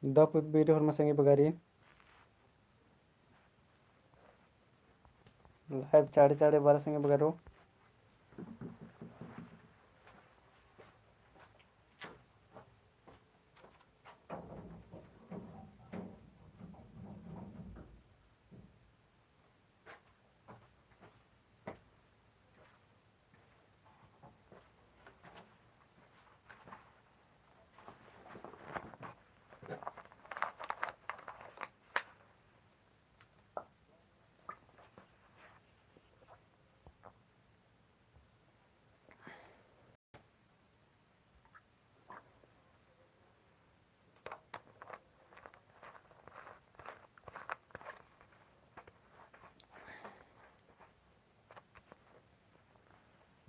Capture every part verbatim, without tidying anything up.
दव पुतबेरी होरमा संगी बगारिन। Live चाड़े चाड़े बरआ संगी बगारो।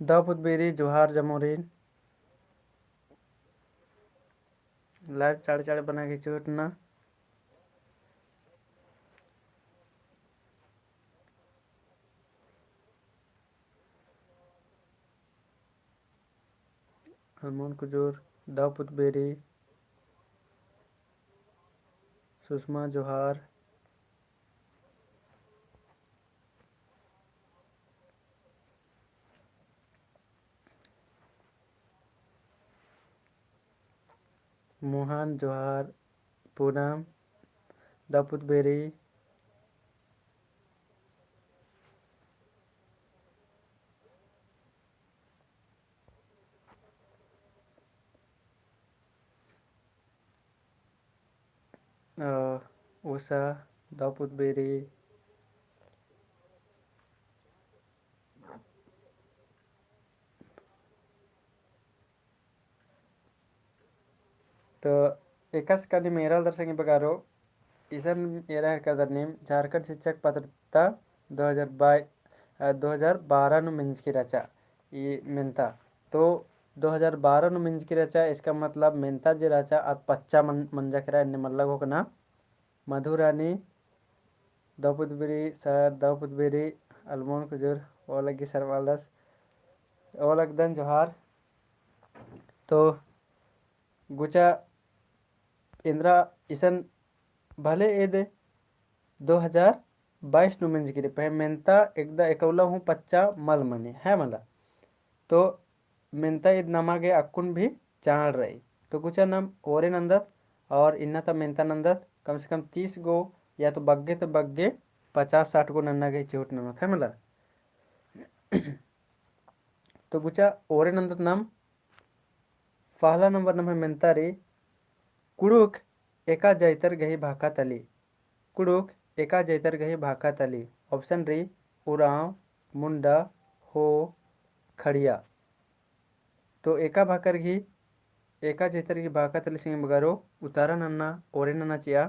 दव पुतबेरी जोहार जमोरिन। Live चाड़े चाड़े बना के चोट ना। हलमोन कुजूर, दव पुतबेरी, सुषमा जोहार। मोहन जोहार, पूनम, दव पुतबेरी। अ, उषा, दव पुतबेरी। तो एकासे का नीम एरा लगदर संगी बगारो, इसन एरा हेलरकदर नीम झारखंड शिक्षक पात्रता दो हजार बाईस, अ, दो हजार बारह नू मेंजकी रहचा ई मेन्ता। तो दो हजार बारह नू मेंजकी रहचा, इसका मतलब मेन्ता जे रहचा अद पच्चा मन-, मंजा केरा, एन्ने मल्ला घोखना। मधुरानी, दव पुतबेरी सर, दव पुतबेरी, अलमोन कुजूर, ओलगी सर बालदस, ओलगदन जोहार। तो गुचा एन्दरा इसन भले एदे दो हजार बाईस नू मेंजकी रई, पहें मेन्ता एकदा एकौला हूँ पच्चा मल मनी, है मला। तो मेन्ता ईद नमा गे अक्कुन भी चाड़ रई। तो गुचा नाम ओरे नन्दत और इन्ना ता मेन्ता नन्दत कम से कम तीस गो या तो बग्गे तो बग्गे पचास साठ गो नन्ना गे चिहुट नन्दत है मला। तो गुचा ओरे नन्दत नाम पहला नंबर नम्है मेन्ता रई, कुँड़ुख़ एका जैतर गही भाखा तली। कुँड़ुख़ एका जैतर गही भाखा तली। Option रई उराँव, मुंडा, हो, खड़िया। तो एका भाखर गही, एका जैतर गही भाखा तली संगी बगारो उतारा नन्ना, ओरे नन्ना चिआ।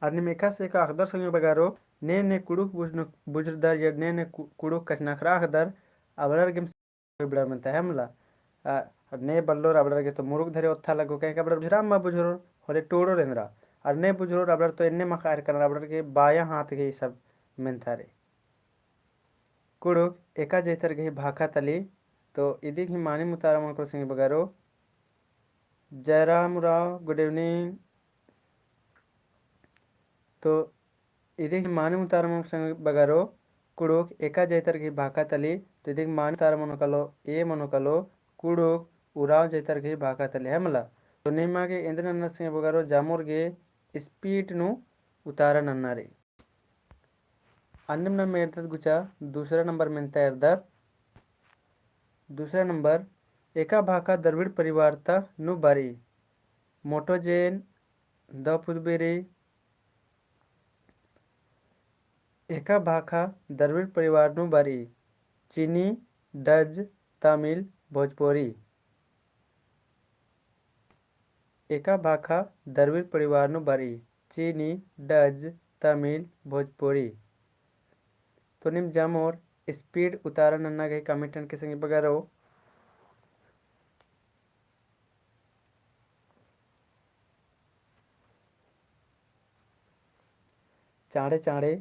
अर नीम एकासे का अख़दर संगी बगारो, ने ने कुँड़ुख़ बुझ-, बुझुरदर या ने ने कु-, कुँड़ुख़ कछनखरआ अख़दर, अबड़र गे एम होई बड़ा मेन्ता है मला। आ, ने बल्लोर अबड़र गे तो मुरुख धरे ओत्था लगो, काहे कि अबड़र बुझुरआ अम्मा बुझुरोर, होले टोड़ोर एन्दरा। अर ने बुझुरोर अबड़र तो एन्ने मखा आर कनर, अबड़र गे बायाँ हाथ गही सब मेन्ता रई। कुँड़ुख़ एका जैतर गही भाखा तली, तो इदी गही मानिम उतारा मनो कालो संगी बगारो। जयराम उराँव, good evening। तो इदी गही मानिम उतारा मनो कालो संगी बगारो, कुँड़ुख़ एका जैतर गही भाखा तली, तो इदी गही मानिम उतारा मनो कालो, ए मनो कालो, कुँड़ुख़ उराँव जैतर गही भाखा तली है मला। तो नीमा गे एन्देर नन्ना संगी बगारो, जामोर गे speed नू उतारा नन्ना रई। अन्नेम नाम एरदत गुचा दूसरा नंबर मेन्ता एरदत। दूसरा नंबर, एका भाखा द्रविड़ परिवार ता नू बरई। मोटो जैन, दव पुतबेरी, एका भाखा द्रविड़ परिवार नू बरई। चीनी, डच, तमिल, भोजपुरी। एका भाखा द्रविड़ परिवार नू बरई, चीनी, डच, तमिल, भोजपुरी। तो नीम जामोर speed उतारा नन्ना गही comment ननके संगी बगारो। चाँड़े चाँड़े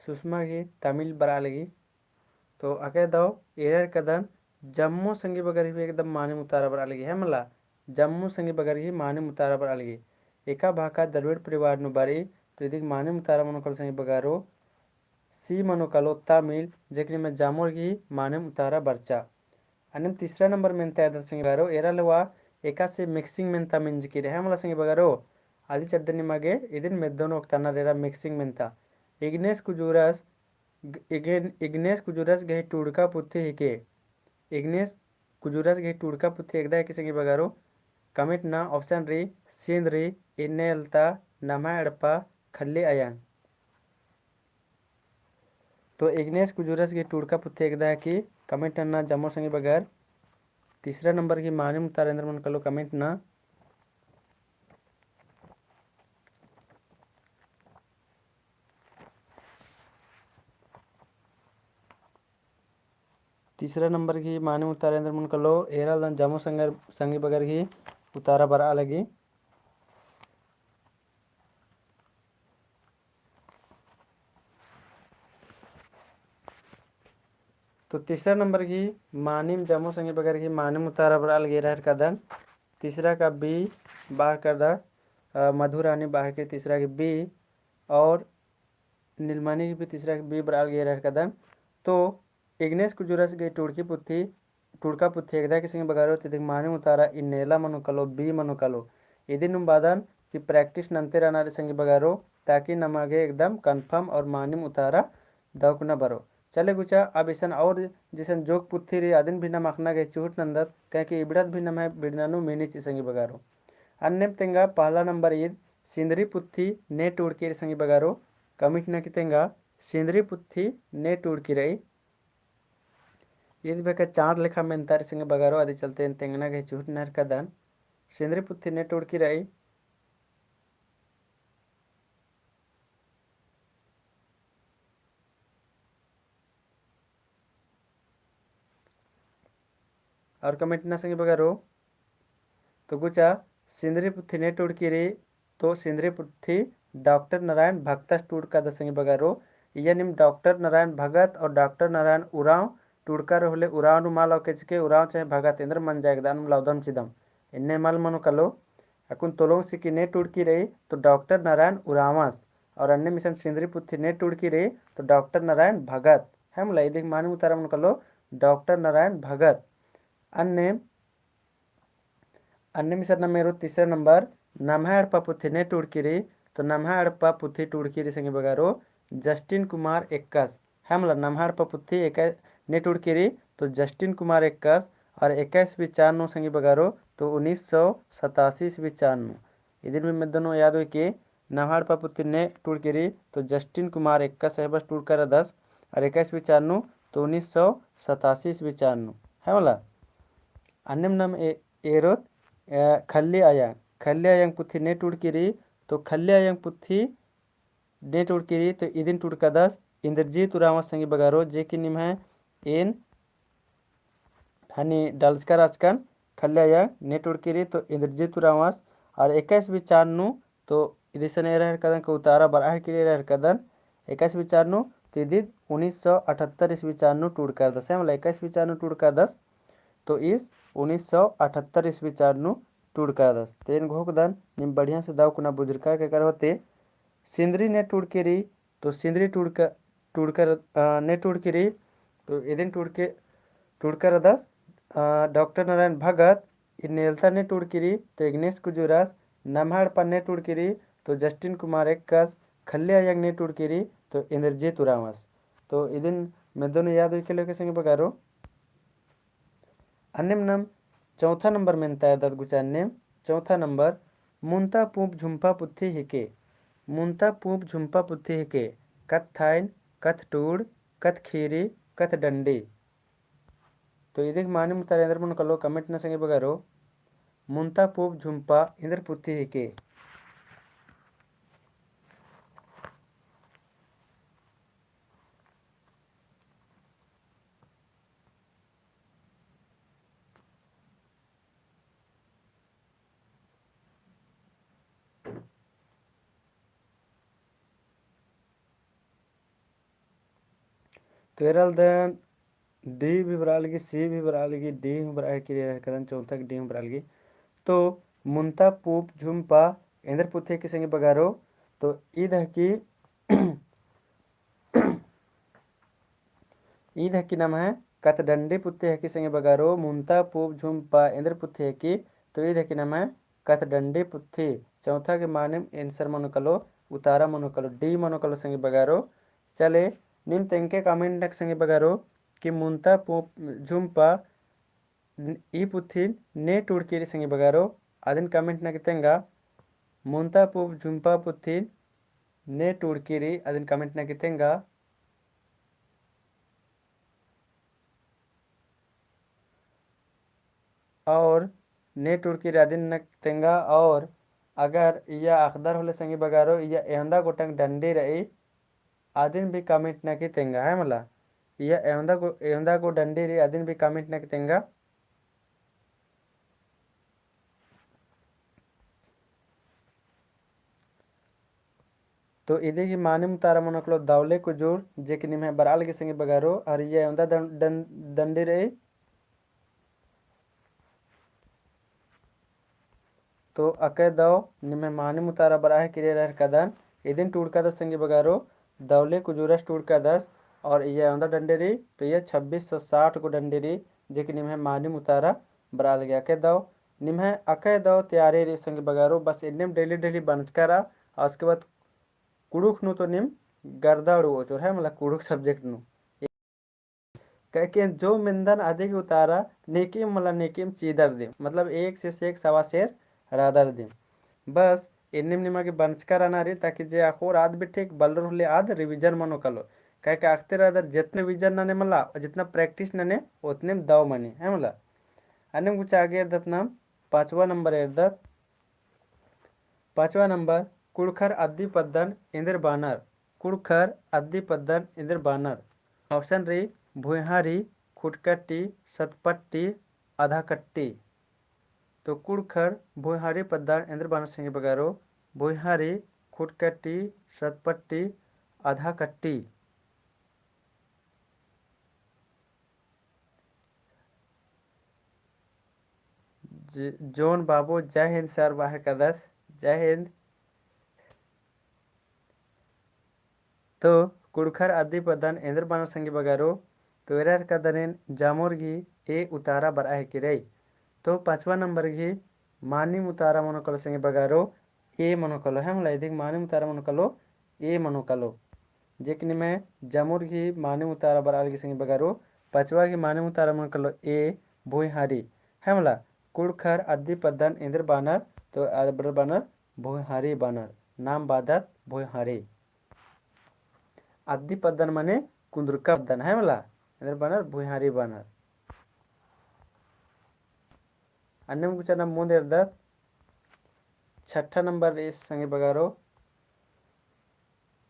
सुषमा गही तमिल बरआ लगी। तो अके दव एरर कदन जम्मो संगी बगर ही एकदम मानिम उतारा बरआ लगी, है मला, जम्मो संगी बगर ही मानिम उतारा बरआ लगी। एका भाखा द्रविड़ परिवार नू बरई, तो इदिक मानिम उतारा मनो कालो संगी बगरो, सी मनो कालो तमिल, जेकरी में जामोर ही मानिम उतारा बरचा। अन्नेम तीसरा नंबर मेन्ता एरदत संगी बगरो, एरा लेवा एकासे mixing मेन्ता मिंजकी रई, है मला संगी बगरो, अदी चड्डे निमा गे इदिन मेद्दो नू ओक्तानर एरा mixing मेन्ता। इग्नेस कुजूरस ग-, इग्न-, इग्नेस कुजूरस गही टूड़का पुथी हिके। इग्नेस कुजूरस गही टूड़का पुथी एकदा हिके संगी बगरो, comment ना option रई, सिंदरी, इन्ने एलता, नम्है एड़पा, खल्ली अयंग। तो इग्नेस कुजूरस गही टूड़का पुथी एकदा हिके, comment ना जम्मो संगी बगर। तीसरा नंबर गही मानिम उतारा एन्देर मनो कालो comment ना। तीसरा नंबर गही मानिम उतारा एन्देर मनो कालो, एरा लगदन जम्मो संगर-, संगी बगर गही उतारा बरआ लगी। तो तीसरा नंबर गही मानिम जम्मो संगी बगर गही मानिम उतारा बरआ लगी एरा हेरकदन। तीसरा का B बअर करदा, अ, मधुरानी बअर की तीसरा की B और नीलमणि की भी तीसरा की B बरआ लगी एरा हेरकदन। तो इग्नेस कुजूरस गही टूड़की पुथी टूड़का पुथी एकदा हिके संगी बगरो, तो इदिक मानिम उतारा इन्नेला मनो कालो, B मनो कालो। इदिन नुम बअदन कि practice नन्ते रअना रई संगी बगरो, ताकि नमा गे एकदम confirm और मानिम उतारा दौकना बरो। चले गुचा, अब इसन और जिसन जोक पुथी रई, अदिन भी नम अख़ना गे चुहुट नन्दत, काहे कि इबड़त भी नम्है बिड़ना नू मिनी चिई संगी बगरो। अन्नेम तेंगा पहला नंबर ईद सिंदरी पुथी ने टूड़की रई संगी बगरो, comment ना कि तेंगा सिंदरी पुथी ने टूड़की रई। ईद बेका चाँड़ लेखा मेन्ता रई संगी बगरो, अदी चलते एन तेंगना गे चुहुट नना हेरकदन। सिंदरी पुथी ने टूड़की रई। और comment ना संगी बगरो। तो गुचा सिंदरी पुथी ने टूड़की रई, तो सिंदरी पुथी डॉक्टर नारायण भगतस टूड़कादस संगी बगरो। इया नीम डॉक्टर नारायण भगत और डॉक्टर नारायण उराँव टूड़का रओ होले उराँव नू मल लौके चिके, उराँव चाहे भगत एन्देर मंजा, एकदम लौदम चिदम। एन्ने मल मनो कालो, अक्कुन तोलोंग सिकी ने टूड़की रई, तो डॉक्टर नारायण उराँवस, और अन्नेम इसन सिंदरी पुथी ने टूड़की रई, तो डॉक्टर नारायण भगत। है मला, इदिक मानिम उतारा मनो कालो, डॉक्टर नारायण भगत। अन्नेम अन्नेम इसन नम्है एरोत तीसरा नंबर, नम्है एड़पा पुथी ने टूड़की रई, तो नम्है एड़पा पुथी टूड़की रई संगी बगरो जस्टिन कुमार एक्कस। है मला, नम्है एड़पा पुथी एका ने टूड़की रई, तो जस्टिन कुमार एक्कस, और एका ईस्वी चान नू संगी बगरो, तो उन्नीस सौ सतासी ईस्वी चान नू। इदिन भी मेद्दो नू याद होई कि नम्है एड़पा पुथी ने टूड़की रई, तो जस्टिन कुमार एक्कस एहबस टूड़का रअदस, और एका ईस्वी चान नू, तो उन्नीस सौ सतासी ईस्वी चान नू। है मला? अन्नेम नम ए-, एरोत, अ, खल्ली अयंग, खल्ली अयंग पुथी ने टूड़की रई, तो खल्ली अयंग पुथी ने टूड़की रई, तो इदिन टूड़कादस इंद्रजीत उराँवस संगी बगरो, जे कि निम्है एन हनी डलचका रहचकन। खल्ली अयंग ने टूड़की रई, तो इंद्रजीत उराँवस, और एका ईस्वी चान नू, तो इदिसन एरा हेरकदन का उतारा बरआ हेरकी रई, एरा हेरकदन, एका ईस्वी चान नू, तो इदिन उन्नीस सौ अठहत्तर ईस्वी चान नू टूड़कादस, है मला, एका ईस्वी चान नू टूड़कादस, तो ईस उन्नीस सौ अठहत्तर ईस्वी चान नू टूड़कादस। तो एन घोखदन, नीम बढ़िया से दव कुना बुझुरका के कर होते। सिंदरी ने टूड़की रई, तो सिंदरी टूड़का, टूड़का, अ, ने टूड़की रई, तो इदिन टूड़के, टूड़का रअदस, अ, डॉक्टर नारायण भगत, इन्नेलता ने टूड़की रई, तो इग्नेस कुजूरस, नम्है एड़पा ने टूड़की रई, तो जस्टिन कुमार एक्कस, खल्ली अयंग ने टूड़की रई, तो इंद्रजीत उराँवस। तो इदिन मेद्दो नू याद होई के लेके संगी बगरो। अन्नेम नम चौथा नंबर मेन्ता एरदत गुचा अन्नेम, चौथा नंबर, मुन्ता पूँप झुम्पा पुथी हिके। मुन्ता पूँप झुम्पा पुथी हिके। कत्थाइन, कत्थटूड़, कत्थखीरी, कत्थडंडी। तो इदिक मानिम उतारा एन्देर मनो कालो comment ना संगी बगरो। मुन्ता पूँप झुम्पा एन्देर पुथी हिके। तो एरा लगदन D भी बरआ लगी, C भी बरआ लगी, D हूँ बरआ हेके रई रहर कदन, चौथा गे D हूँ बरआ लगी। तो मुन्ता पूप झुम्पा एन्देर पुथी हेके संगी बगारो, तो ईद हेके ईद हेके नम्है कथडंडी पुथी हेके संगी बगारो, मुन्ता पूप झुम्पा एन्देर पुथी हेके, तो ईद हेके नम्है कथडंडी पुथी। चौथा गे मानिम answer मनो कालो, उतारा मनो कालो, D मनो कालो संगी बगारो। चले, नीम तेंगके comment नना की संगी बगारो कि मुन्ता पूप झुम्पा ई पुथिन ने टूड़की रई संगी बगारो, अदिन comment नना की तेंगा। मुन्ता पूप झुम्पा पुथिन ने टूड़की रई, अदिन comment नना की तेंगा। और ने टूड़की रई अदिन नना की तेंगा। और अगर इया अख़दर होले संगी बगारो, इया एवंदा गोटंग डंडी रई, अदिन भी comment नना की तेंगा, है मला। इया एवंदा गो, एवंदा गो डंडी रई, अदिन भी comment नना की तेंगा। तो इदी गही मानिम उतारा मनो कालो दौले कुजूर, जे कि निम्है बरआ लगी संगी बगारो, और इया एवंदा डं-, डं-, डंडी रई। तो अकय दौ निम्है मानिम उतारा बरआ हेके रई रहर कदन, इदिन टूड़कादस संगी बगारो, दौले कुजूरस टूड़कादस, और इया एवंदा डंडी रई, तो इया छब्बीस सौ साठ गो डंडी रई, जे कि निम्है मानिम उतारा बरआ लगी। अकय दौ, निम्है अकय दौ तैयारी रई संगी बगारो, बस एन्नेम daily daily बनचका रआ, और उसके बाद कुँड़ुख़ नू तो नीम गर्दा उड़ुओ चोर है, मला कुँड़ुख़ subject नू। काहे कि जो मेन्दन अदी गही उतारा नेकिम मला नेकिम चीदर दिम, मतलब एक से एक सवा शेर रअदर दिम। बस एन्नेम निमा गे बनचका रअना रई, ताकि जे अख़ोर आद बिट्ठिक बलर होले आद revision मनो कालो। काहे कि अख़तेर आदर जितना revision नने मला, जितना practice नने, उतनेम दौ मनी, है मला। अन्नेम गुचा आगे एरदत नाम पाँचवा नंबर एरदत। पाँचवा नंबर, कुँड़ुख़र अद्दी पद्दन एन्देर बानर। कुँड़ुख़र अद्दी पद्दन एन्देर बानर। Option रई भुइँहारी, खुटकट्टी, सतपट्टी, अधाकट्टी। तो कुँड़ुख़र भुइँहारी पद्दन एन्देर बानर संगी बगारो, भुइँहारी, खुटकट्टी, सतपट्टी, अधाकट्टी। ज-, जॉन बाबू, जय हिंद sir, बरआ हेके रअदस, जय हिंद। तो कुँड़ुख़र अद्दी पद्दन एन्देर बानर संगी बगारो, तो एरा हेके रअदन जमोर गही A उतारा बरआ हेके रई। तो पाँचवा नंबर गही मानिम उतारा मनो कालो संगी बगारो, A मनो कालो, है मला, इदी गही मानिम उतारा मनो कालो, A मनो कालो। जे कि निम्है जमोर गही मानिम उतारा बरआ लगी संगी बगारो, पाँचवा गही मानिम उतारा मनो कालो A, भुइँहारी, है मला। कुँड़ुख़र अद्दी पद्दन एन्देर बानर, तो एन्देर बानर भुइँहारी बानर, नाम बअदत भुइँहारी। अद्दी पद्दन मने कुन्दुरका पद्दन, है मला, एन्देर बानर भुइँहारी बानर। अन्नेम गुचा नाम मुन्द एरदत छठा नंबर रई संगी बगारो।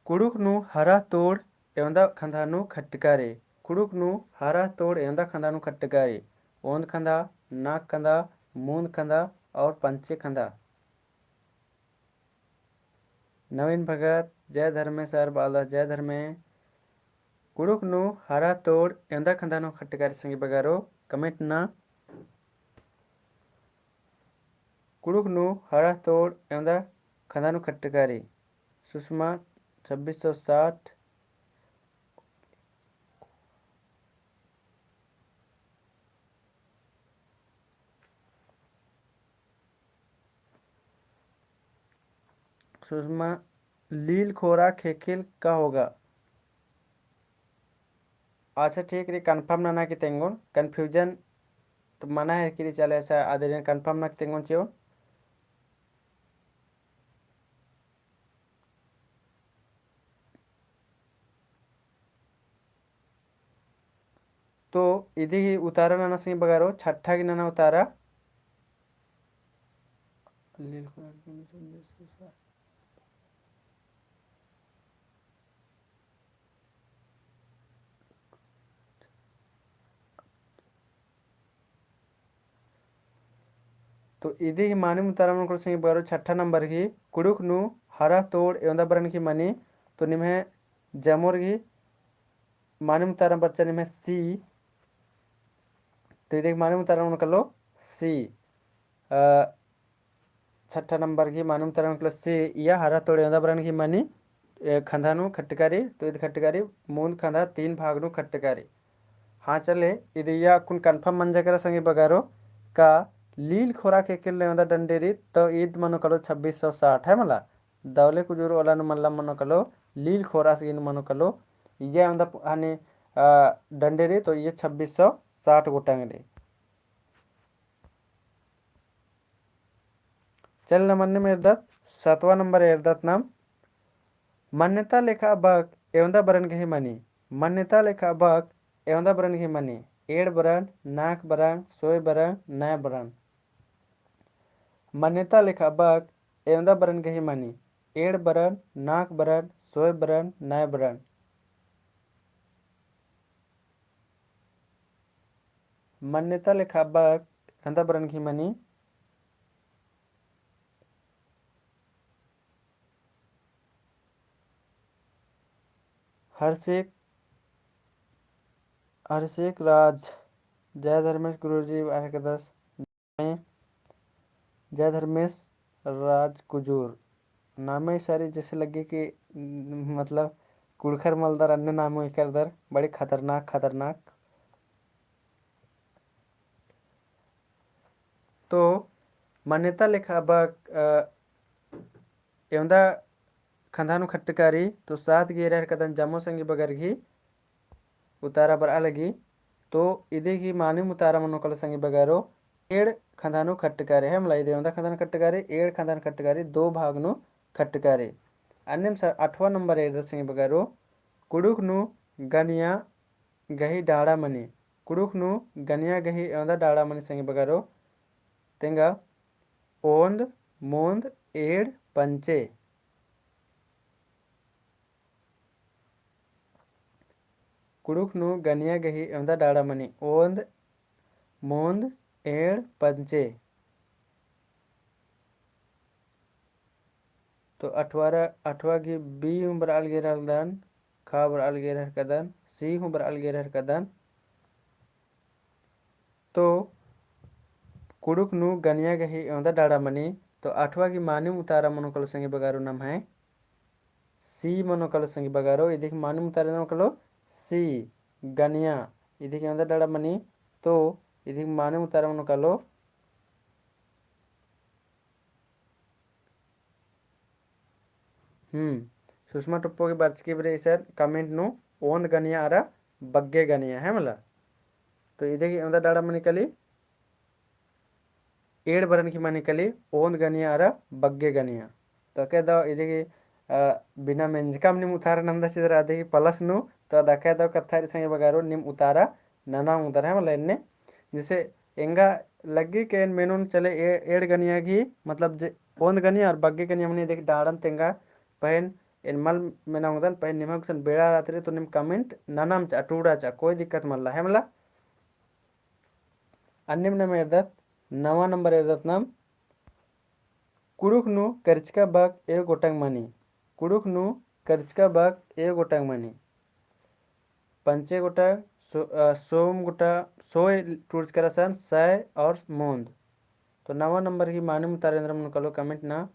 कुँड़ुख़ नू हरा तोड़ एवंदा खंधा नू खट्टका रई। कुँड़ुख़ नू हरा तोड़ एवंदा खंधा नू खट्टका रई। ओन्द खंधा, नाक खंधा, मुन्द खंधा और पंचे खंधा। नवीन भगत, जय धर्मे sir, बअदस जय धर्मे। कुँड़ुख़ नू हरा तोड़ एवंदा खंधा नू खट्टका रई संगी बगारो, comment नना। कुँड़ुख़ नू हरा तोड़ एवंदा खंधा नू खट्टका रई। सुषमा छब्बीस सौ साठ। सुषमा, लील खोरा खेखेल का होगा? अच्छा, ठीक रई, confirm नना की तेंगोन, confusion तो मना हेके रई, चले, अच्छा, आदिरिन confirm नना की तेंगोन चिओन। तो इदी गही उतारा नना संगी बगारो, छठा गही नना उतारा। तो इदी गही मानिम उतारा मनो कालो संगी बगारो, छठा नंबर गही कुँड़ुख़ नू हरा तोड़ एवंदा बरन गही मनी। तो निम्है जमोर गही मानिम उतारा बरचा निम्है C, तो इदिक मानिम उतारा मनो कालो C। अ, छठा नंबर गही मानिम उतारा मनो कालो C, इया हरा तोड़ एवंदा बरन गही मनी, ए, खंधा नू खट्टका रई, तो इद खट्टका रई, मूंद खंधा तीन भाग नू खट्टका रई। हाँ चले, इदिया कुन confirm मंजा केरा संगी बगारो, का लील खोराक एकेल एवंदा डंडे रई, तो इद मनो कालो छब्बीस सौ साठ है मला। दौले कुजूर ओला नू मल्ला मनो कालो, लील खोराक इन मनो कालो, इया एवंदा हनी, अ, डंडे रई, तो इया छब्बीस सौ साठ गोटंग रई। चल नम अन्नेम एरदत, सातवाँ नंबर एरदत नम, मान्यता लेखा बक एवंदा बरन गही मनी, मान्यता लेखा बक एवंदा बरन गही मनी, एंड़ बरन, नाक बरन, सोय बरन, नय बरन। मान्यता लेखा बक एवंदा बरन गही मनी, एंड़ बरन, नाक बरन, सोय बरन, नय बरन। मान्यता लेखा बक एवंदा बरन गही मनी, हर्षेक, हर्षेक राज, जय धर्मेश गुरुजी, आर के दस। जय धर्मेश राज कुजूर। नामे सारी जैसे लग्गी कि, मतलब, कुँड़ुख़र मलदर अन्ने नामे एकर दर, बड़ी खतरनाक, खतरनाक। तो मान्यता लेखा बक, अ, एवंदा खंधा नू खट्टका रई, तो साथ गे एरा हेरकदन जम्मो संगी बगर गही उतारा बरआ लगी। तो इदी गही मानिम उतारा मनो कालो संगी बगरो, एंड़ खंधा नू खट्टका रई, है मला, इदी एवंदा खंधा नू खट्टका रई, एंड़ खंधा नू खट्टका रई, दो भाग नू खट्टका रई। अन्नेम स-, अठवा नंबर एरदत संगी बगरो, कुँड़ुख़ नू गनिया गही डाड़ा मनी, कुँड़ुख़ नू गनिया गही एवंदा डाड़ा मनी संगी बगरो, तेंगा ओन्द, मोन्द, एंड़, पंचे। कुँड़ुख़ नू गनिया गही एवंदा डाड़ा मनी, ओन्द, मोन्द, एंड़, पंचे। तो अठवारा, अठवा गही B हूँ बरआ लगी रहलदन, ख बरआ लगी रहकदन, C हूँ बरआ लगी रहकदन। तो कुँड़ुख़ नू गनिया गही एवंदा डाड़ा मनी, तो अठवा गही मानिम उतारा मनो कालो संगी बगरो नम्है C मनो कालो संगी बगरो, इदी गही मानिम उतारा मनो कालो C, गनिया, इदी गही एवंदा डाड़ा मनी, तो इदी गही मानिम उतारा मनो कालो हम्म, सुषमा टोप्पो गही बरचकी बरे इसन comment नू ओन्द गनिया अरा बग्गे गनिया, है मला। तो इदी गही एवंदा डाड़ा मनी काली, एंड़ बरन गही मनी काली, ओन्द गनिया अरा बग्गे गनिया। तो अकय दव इदी गही, अ, बिना मेंजकम नीम उतारा नंदा चिदर अदी गही plus नू, तो अद अकय दव कत्था रई संगी बगरो नीम उतारा नना ओंगदर, है मला, एन्ने। जैसे एंगा लग्गी के एन मेनोन चले ए-, एंड़ गनिया गही, मतलब जे ओन्द गनिया और बग्गे गनिया मनी इदी गही डाड़न तेंगा पहें एन मल मेना ओंगदन, पहें निम्है गुसन बेड़ा रअदी रई तो नीम comment ननाम चा, टूड़ा चा, कोई दिक्कत मल्ला, है मला। अन्नेम नम एरदत, नवा नंबर एरदत नम, कुँड़ुख़ नू करचका बक एव गोटंग मनी, कुँड़ुख़ नू करचका बक एव गोटंग मनी। पंचे गोटा, सो-, अ, सोम गोटा, सोय टूड़चका रअसन, सय और मोन्द। तो नवा नंबर गही मानिम उतारा एन्दरा मनो कालो comment ना,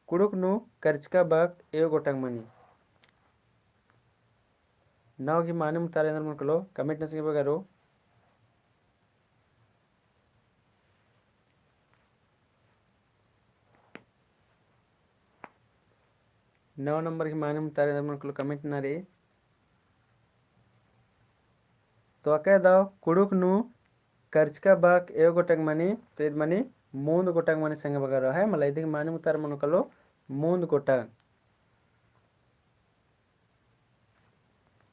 कुँड़ुख़ नू करचका बक एव गोटंग मनी। नवा गही मानिम उतारा एन्दरा मनो कालो comment ना संगी बगरो। नौ नंबर गही मानिम उतारा एन्दरा मनो कालो comment ना रई। तो अकय दव कुँड़ुख़ नू करचका बक एव गोटंग मनी, तो इद मनी मोन्द गोटंग मनी संगी बगरो, है मला। इदी गही मानिम उतारा मनो कालो मोन्द गोटंग।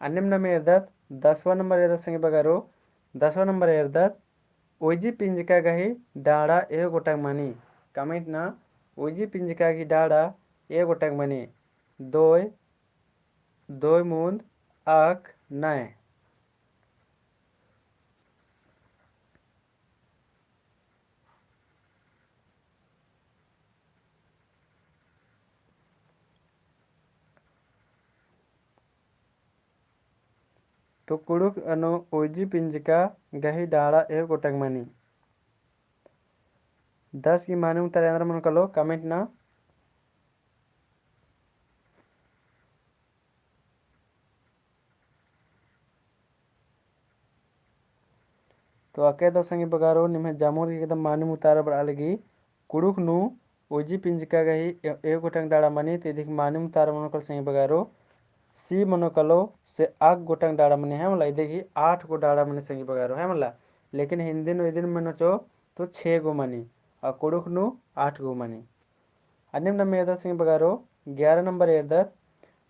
अन्नेम नम एरदत, दसवा नंबर एरदत संगी बगरो, दसवा नंबर एरदत, उइजी पिंजका गही डाड़ा एव गोटंग मनी। Comment ना, उइजी पिंजका गही डाड़ा एव गोटंग मनी। दोय, दोय मुन्द, अक, नय। तो कुँड़ुख़ नू उइजी पिंजका गही डाड़ा एव गोटंग मनी। दस गही मानिम उतारा एन्द्र मनो कालो comment ना। तो अक्कु दव संगी बगारो निम्है जम्मोर गही एकदम मानिम उतारा बरआ लगी। कुँड़ुख़ नू उइजी पिंजका गही ए-, एव गोटंग डाड़ा मनी, तो इदिक मानिम उतारा मनो कालो संगी बगारो। C मनो कालो से अक गोटंग डाड़ा मनी है मला, इदिक आठ गो डाड़ा मनी संगी बगारो है मला। लेकिन हिन्दी नू इदिन मनो चो तो छे गो मनी, और कुँड़ुख़ नू आठ गो मनी। अन्नेम नम एरदत संगी बगारो, ग्यारह नंबर एरदत,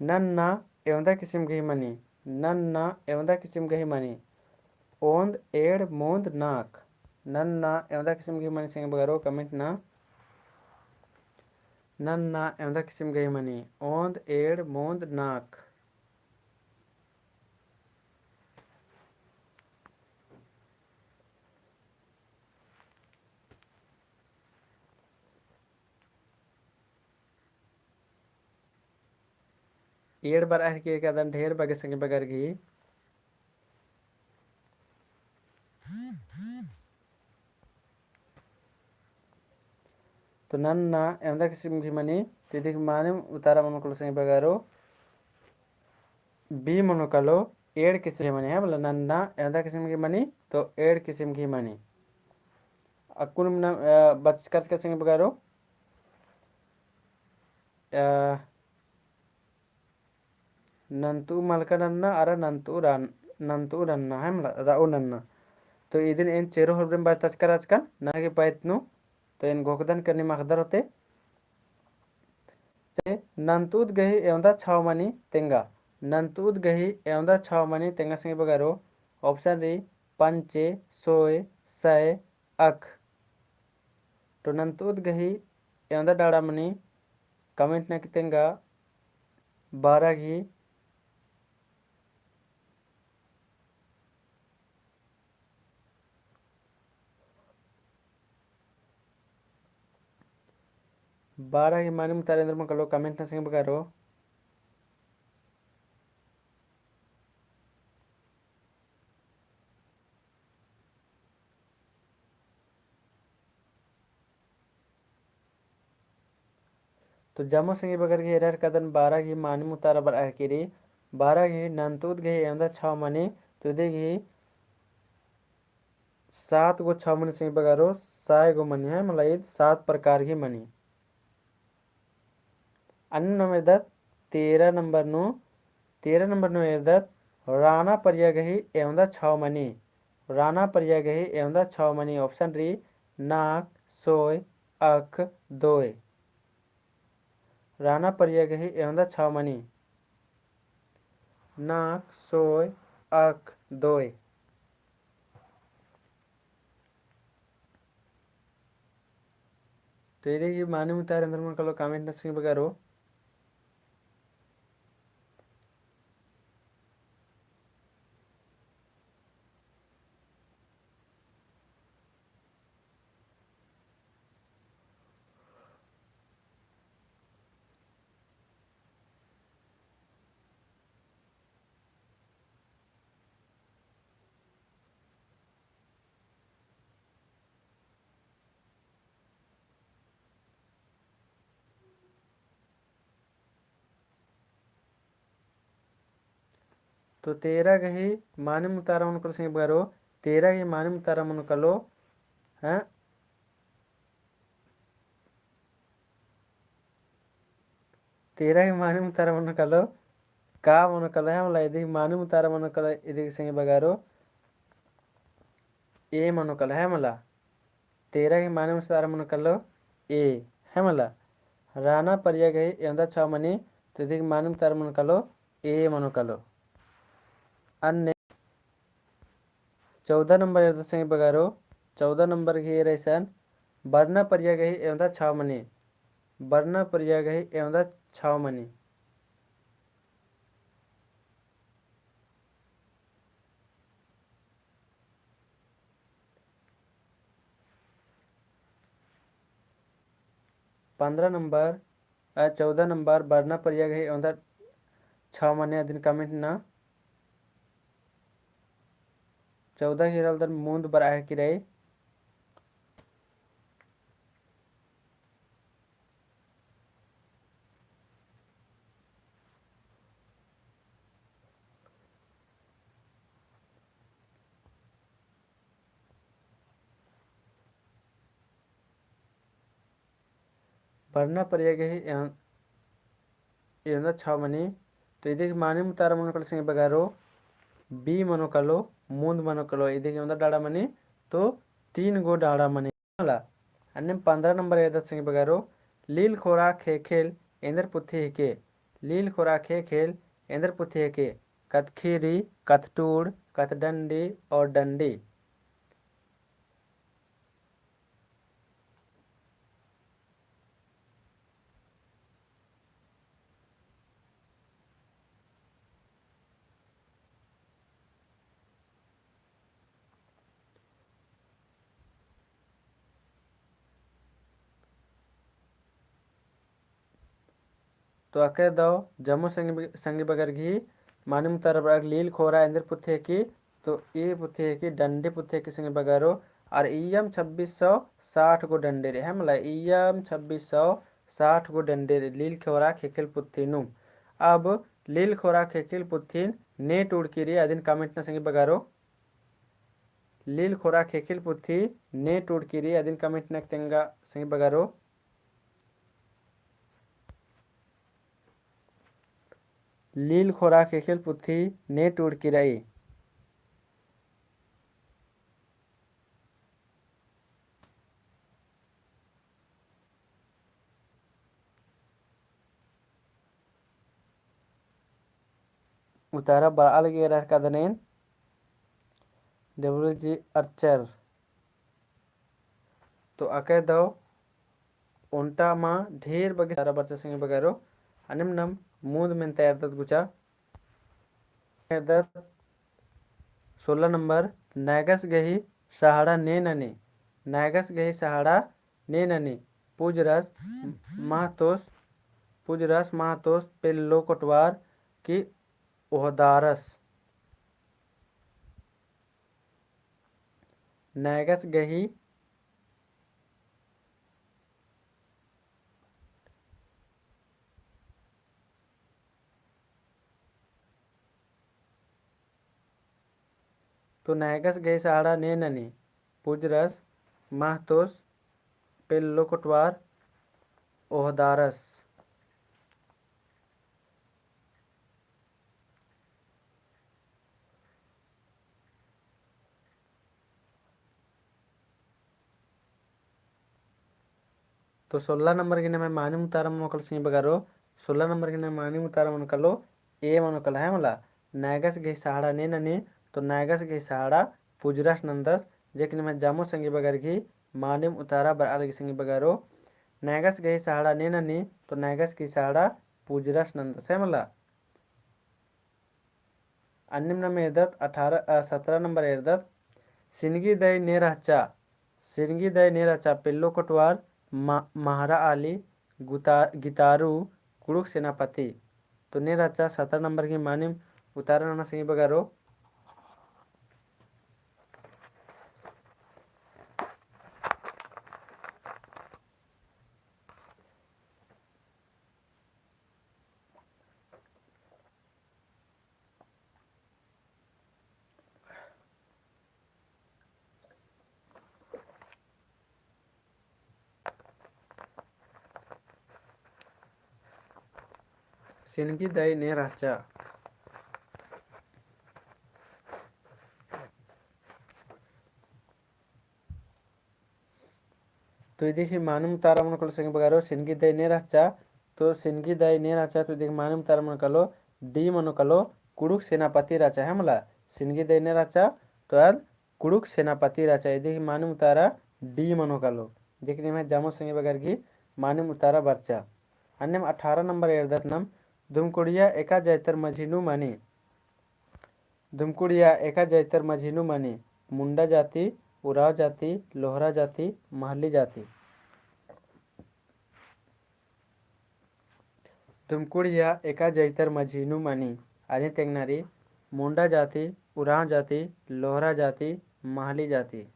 नन्ना एवंदा किसिम गही मनी, नन्ना एवंदा किसिम गही मनी, ओन्द, एंड़, मोन्द, नाक। नन्ना एवंदा किसिम गही मनी संगी बगारो comment ना। नन्ना एवंदा किसिम गही मनी, ओन्द, एंड़, मोन्द, नाक। एंड़ बरआ हेलरकी कादन ढेर बग्गे संगी बगर गही। तो नन्ना एवंदा किसिम गही मनी, तो इदिक मानिम उतारा मनो कालो संगी बगारो। B मनो कालो, एंड़ किसिम गही मनी है, मतलब नन्ना एवंदा किसिम गही मनी, तो एंड़ किसिम गही मनी। अक्कुन मना, अ, बचका चिचका संगी बगारो, अ, नन्तु मलका नन्ना, अरा नन्तु रन-, नन्तु नन्ना, है मला, रऊ नन्ना। तो इदिन एन चेरो होरमरिम बरचका रहचकन, नना गे पइत नू, तो एन घोखदन कनी मखदर होते। ते नन्तुद गही एवंदा छाव मनी तेंगा, नन्तुद गही एवंदा छाव मनी तेंगा संगी बगारो, option रई, पंचे, सोय, सय, अख। तो नन्तुद गही एवंदा डाड़ा मनी, comment ना की तेंगा, बारह गही, बारह गही मानिम उतारा एन्द्र मनो कालो comment ना संगी बगारो। तो जम्मो संगी बगर गही एरा हेलरकादन बारह गही मानिम उतारा बरआ हेलरकी रई, बारह गही नन्तुद गही एवंदा छाव मनी, तो इदी गही सात गो छाव मनी संगी बगारो, सय गो मनी है, मतलब ईद सात प्रकार गही मनी। अन्नेम नम एरदत तेरह नंबर नू, तेरह नंबर नू एरदत राना परिया गही एवंदा छाव मनी, राना परिया गही एवंदा छाव मनी। Option रई नाक, सोय, अख, दोय। राना परिया गही एवंदा छाव मनी। नाक, सोय, अख, दोय। तो इदी गही मानिम उतारा एन्द्र मनो कालो comment ना संगी बगारो। तो तेरह गही मानिम उतारा मनो कालो संगी बगारो, तेरह गही मानिम उतारा मनो कालो, हैं? तेरह गही मानिम उतारा मनो कालो, का मनो कालो है मला, इदी गही मानिम उतारा मनो कालो, इदी गही संगी बगारो, A मनो कालो है मला। तेरह गही मानिम उतारा मनो कालो A है मला। राना परिया गही एवंदा छाव मनी, तो इदी गही मानिम उतारा मनो कालो A मनो कालो। अन्ने चौदह नंबर एरदत संगी बगारो, चौदह नंबर गही एरा इसन, बरना परिया गही एवंदा छाव मनी, बरना परिया गही एवंदा छाव मनी। पन्द्रह नंबर, अ, चौदह नंबर बरना परिया गही एवंदा छाव मनी अदिन comment ना। चौदह गही एरा लगदर मुन्द बरआ हेके रई। बरना परिया गही एन-, एन्दा छौ मनी। तो इदी गही मानिम उतारा मनो कालो संगी बगरो, B मनो कालो, मुन्द मनो कालो। इदी गही एन्दा डाड़ा मनी, तो तीन गो डाड़ा मनी। मला, अन्नेम पन्द्रह नंबर एरदत संगी बगरो, लील खोरा ख़ेख़ेल एन्देर पुथी हेके। लील खोरा ख़ेख़ेल एन्देर पुथी हेके। कत्थीरी, कत्थटूड़, कत्थडंडी और डंडी। तो अके दव जम्मो संगी, संगी बगर गही मानिम उतारा बरआ गे लील खोरा एन्देर पुथी हेके, तो ई पुथी हेके डंडी पुथी हेके संगी बगरो, और इय्यम छब्बीस सौ साठ गो डंडी रई, है मला, इय्यम छब्बीस सौ साठ गो डंडी रई लील खोरा ख़ेख़ेल पुथी नू। अब लील खोरा ख़ेख़ेल पुथीन ने टूड़की रई अदिन comment नना संगी बगरो। लील खोरा ख़ेख़ेल पुथी ने टूड़की रई अदिन comment नना तेंगा संगी बगरो। लील खोरा ख़ेख़ेल पुथी ने टूड़की रई। उतारा बरआ लगी एरा कादन एन W G Archer। तो अके दव ओन्टा मा ढेर बग्गे सारा बरचा संगी बगरो। अन्नेम नम मुन्द मेन्ता एरदत गुचा। एरदत सोलह नंबर, नैगस गही सहाड़ा ने ननी। नैगस गही सहाड़ा ने ननी। पुजरस महतोस, पुजरस महतोस पेल्लो कोटवार की ओहदारस। नैगस गही तो नैगस गही सहाड़ा ने ननी, पुजरस महतोस पेल्लो कोटवार ओहदारस। तो सोलह नंबर गही नम्है मानिम उतारा मनो कालो संगी बगरो, सोलह नंबर गही नम्है मानिम उतारा मनो कालो, A मनो कालो है मला। नैगस गही सहाड़ा ने ननी, तो नैगस गही सहाड़ा पुजरस नंदस, जे कि नम्है जम्मो संगी बगर गही मानिम उतारा बरआ लगी संगी बगरो। नैगस गही सहाड़ा ने ननी, तो नैगस गही सहाड़ा पुजरस नंदस है मला। अन्नेम नम एरदत अठारह, अ, सत्रह नंबर एरदत। सिनगी दई ने रहचा, सिनगी दई ने रहचा पेल्लो कोटवार, मा-, महरा आली, गुता-, गितारू, कुँड़ुख़ सेनापति। तो ने रहचा सत्रह नंबर गही मानिम उतारा नना संगी बगरो। सिनगी दई ने रहचा। तो इदी गही मानिम उतारा मनो कालो संगी बगरो, सिनगी दई ने रहचा, तो सिनगी दई ने रहचा, तो इदी गही मानिम उतारा मनो कालो, D मनो कालो, कुँड़ुख़ सेनापति रहचा है मला। सिनगी दई ने रहचा, तो आद कुँड़ुख़ सेनापति रहचा, इदी गही मानिम उतारा D मनो कालो, जे कि नम्है जम्मो संगी बगर गही मानिम उतारा बरचा। अन्नेम अठारह नंबर एरदत नम, धुमकुड़िया एका जैतर मझी नू मनी। धुमकुड़िया एका जैतर मझी नू मनी, मुंडा जाति, उराँव जाति, लोहरा जाति, महली जाति। धुमकुड़िया एका जैतर मझी नू मनी, अदिन तेंगना रई, मुंडा जाति, उराँव जाति, लोहरा जाति, महली जाति।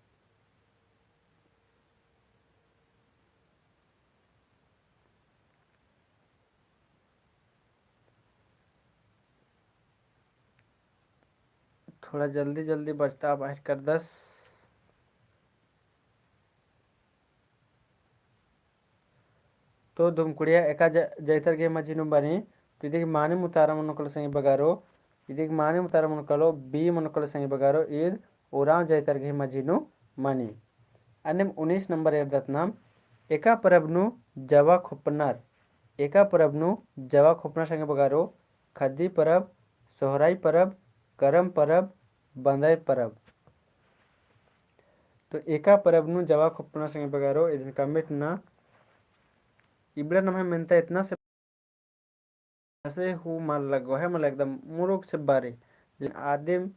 थोड़ा जल्दी जल्दी बचता बाहिर करदस। तो धुमकुड़िया एका ज-, जैतर गही मझी नू बनी, तो इदिक मानिम उतारा मनो कालो संगी बगरो, इदिक मानिम उतारा मनो कालो, B मनो कालो संगी बगरो, ईद उराँव जैतर गही मझी नू मनी। अन्नेम उन्नीस नंबर एरदत नाम, एका परब नू जवा खोपनर, एका परब नू जवा खोपनर संगी बगरो, खद्दी परब, सोहराई परब, करम परब, बंदई परब। तो एका परब नू जवा खोपनर संगी बगरो, इदिन comment ना। इबड़ा नम्है मेन्ता इतना से हूँ मल लगो है, मल एकदम मुरुख से बारे। लेकिन आदिम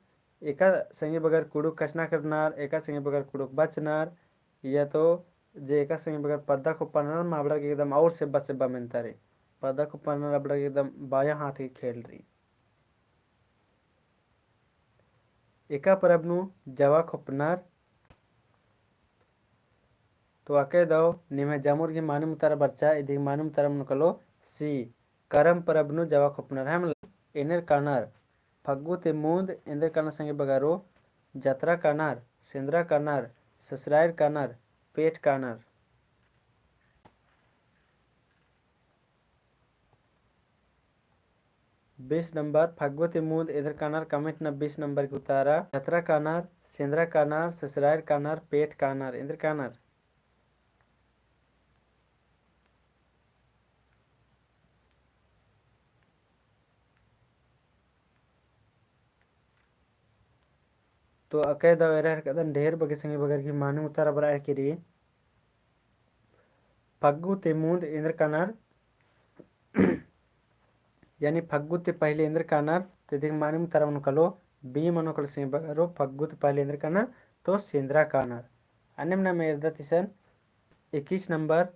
एका संगी बगर कुँड़ुख़ कछनखरनर, एका संगी बगर कुँड़ुख़ बचनर, या तो जे एका संगी बगर पद्दा खोपनर, मा अबड़ा गे एकदम और सेब्बा सेब्बा मेन्ता रई। पद्दा खोपनर अबड़ा गे एकदम बायाँ हाथ गही खेल रई। एका परब नू जवा खोपनर। तो अकय दव निम्है जमुर गही मानिम उतारा बरचा, इदिक मानिम उतारा मनो कालो C, करम परब नू जवा खोपनर, है मला। एन्देर कानर, फग्गु ती मुन्द एन्देर कानर संगी बगरो, जतरा कानर, सेंदरा कानर, ससरायर कानर, पेट कानर। बीस नंबर, फग्गु ती मुन्द एन्देर कानर, comment ना बीस नंबर गही उतारा, जतरा कानर, सेंदरा कानर, ससरायर कानर, पेट कानर, एन्देर कानर। तो अकय दव एरा हरकदन ढेर बग्गे संगी बगर गही मानिम उतारा बरआ केरी। फग्गु ती मुन्द एन्देर कानर, यानी फग्गु ती पहले एन्देर कानर, तो इदिक मानिम उतारा मनो कालो, B मनो कालो संगी बगरो, फग्गु ती पहले एन्देर कानर, तो सेंदरा कानर। अन्नेम नाम एरदत इसन इक्कीस नंबर,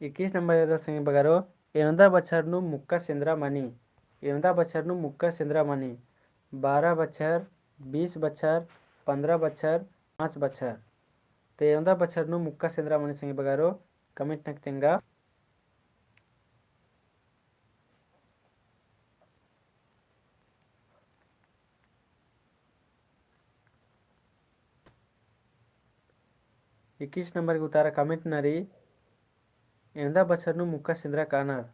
इक्कीस नंबर एरदत संगी बगरो, एवंदा बछर नू मुक्का सेंदरा मनी, एवंदा बछर नू मुक्का सेंदरा मनी, बारह बछर, बीस बछर, पन्द्रह बछर, पाँच बछर। तो एवंदा बछर नू मुक्का सेंदरा मनी संगी बगरो, comment नक तेंगा। इक्कीस नंबर गही उतारा comment नरी, एवंदा बछर नू मुक्का सेंदरा कानर।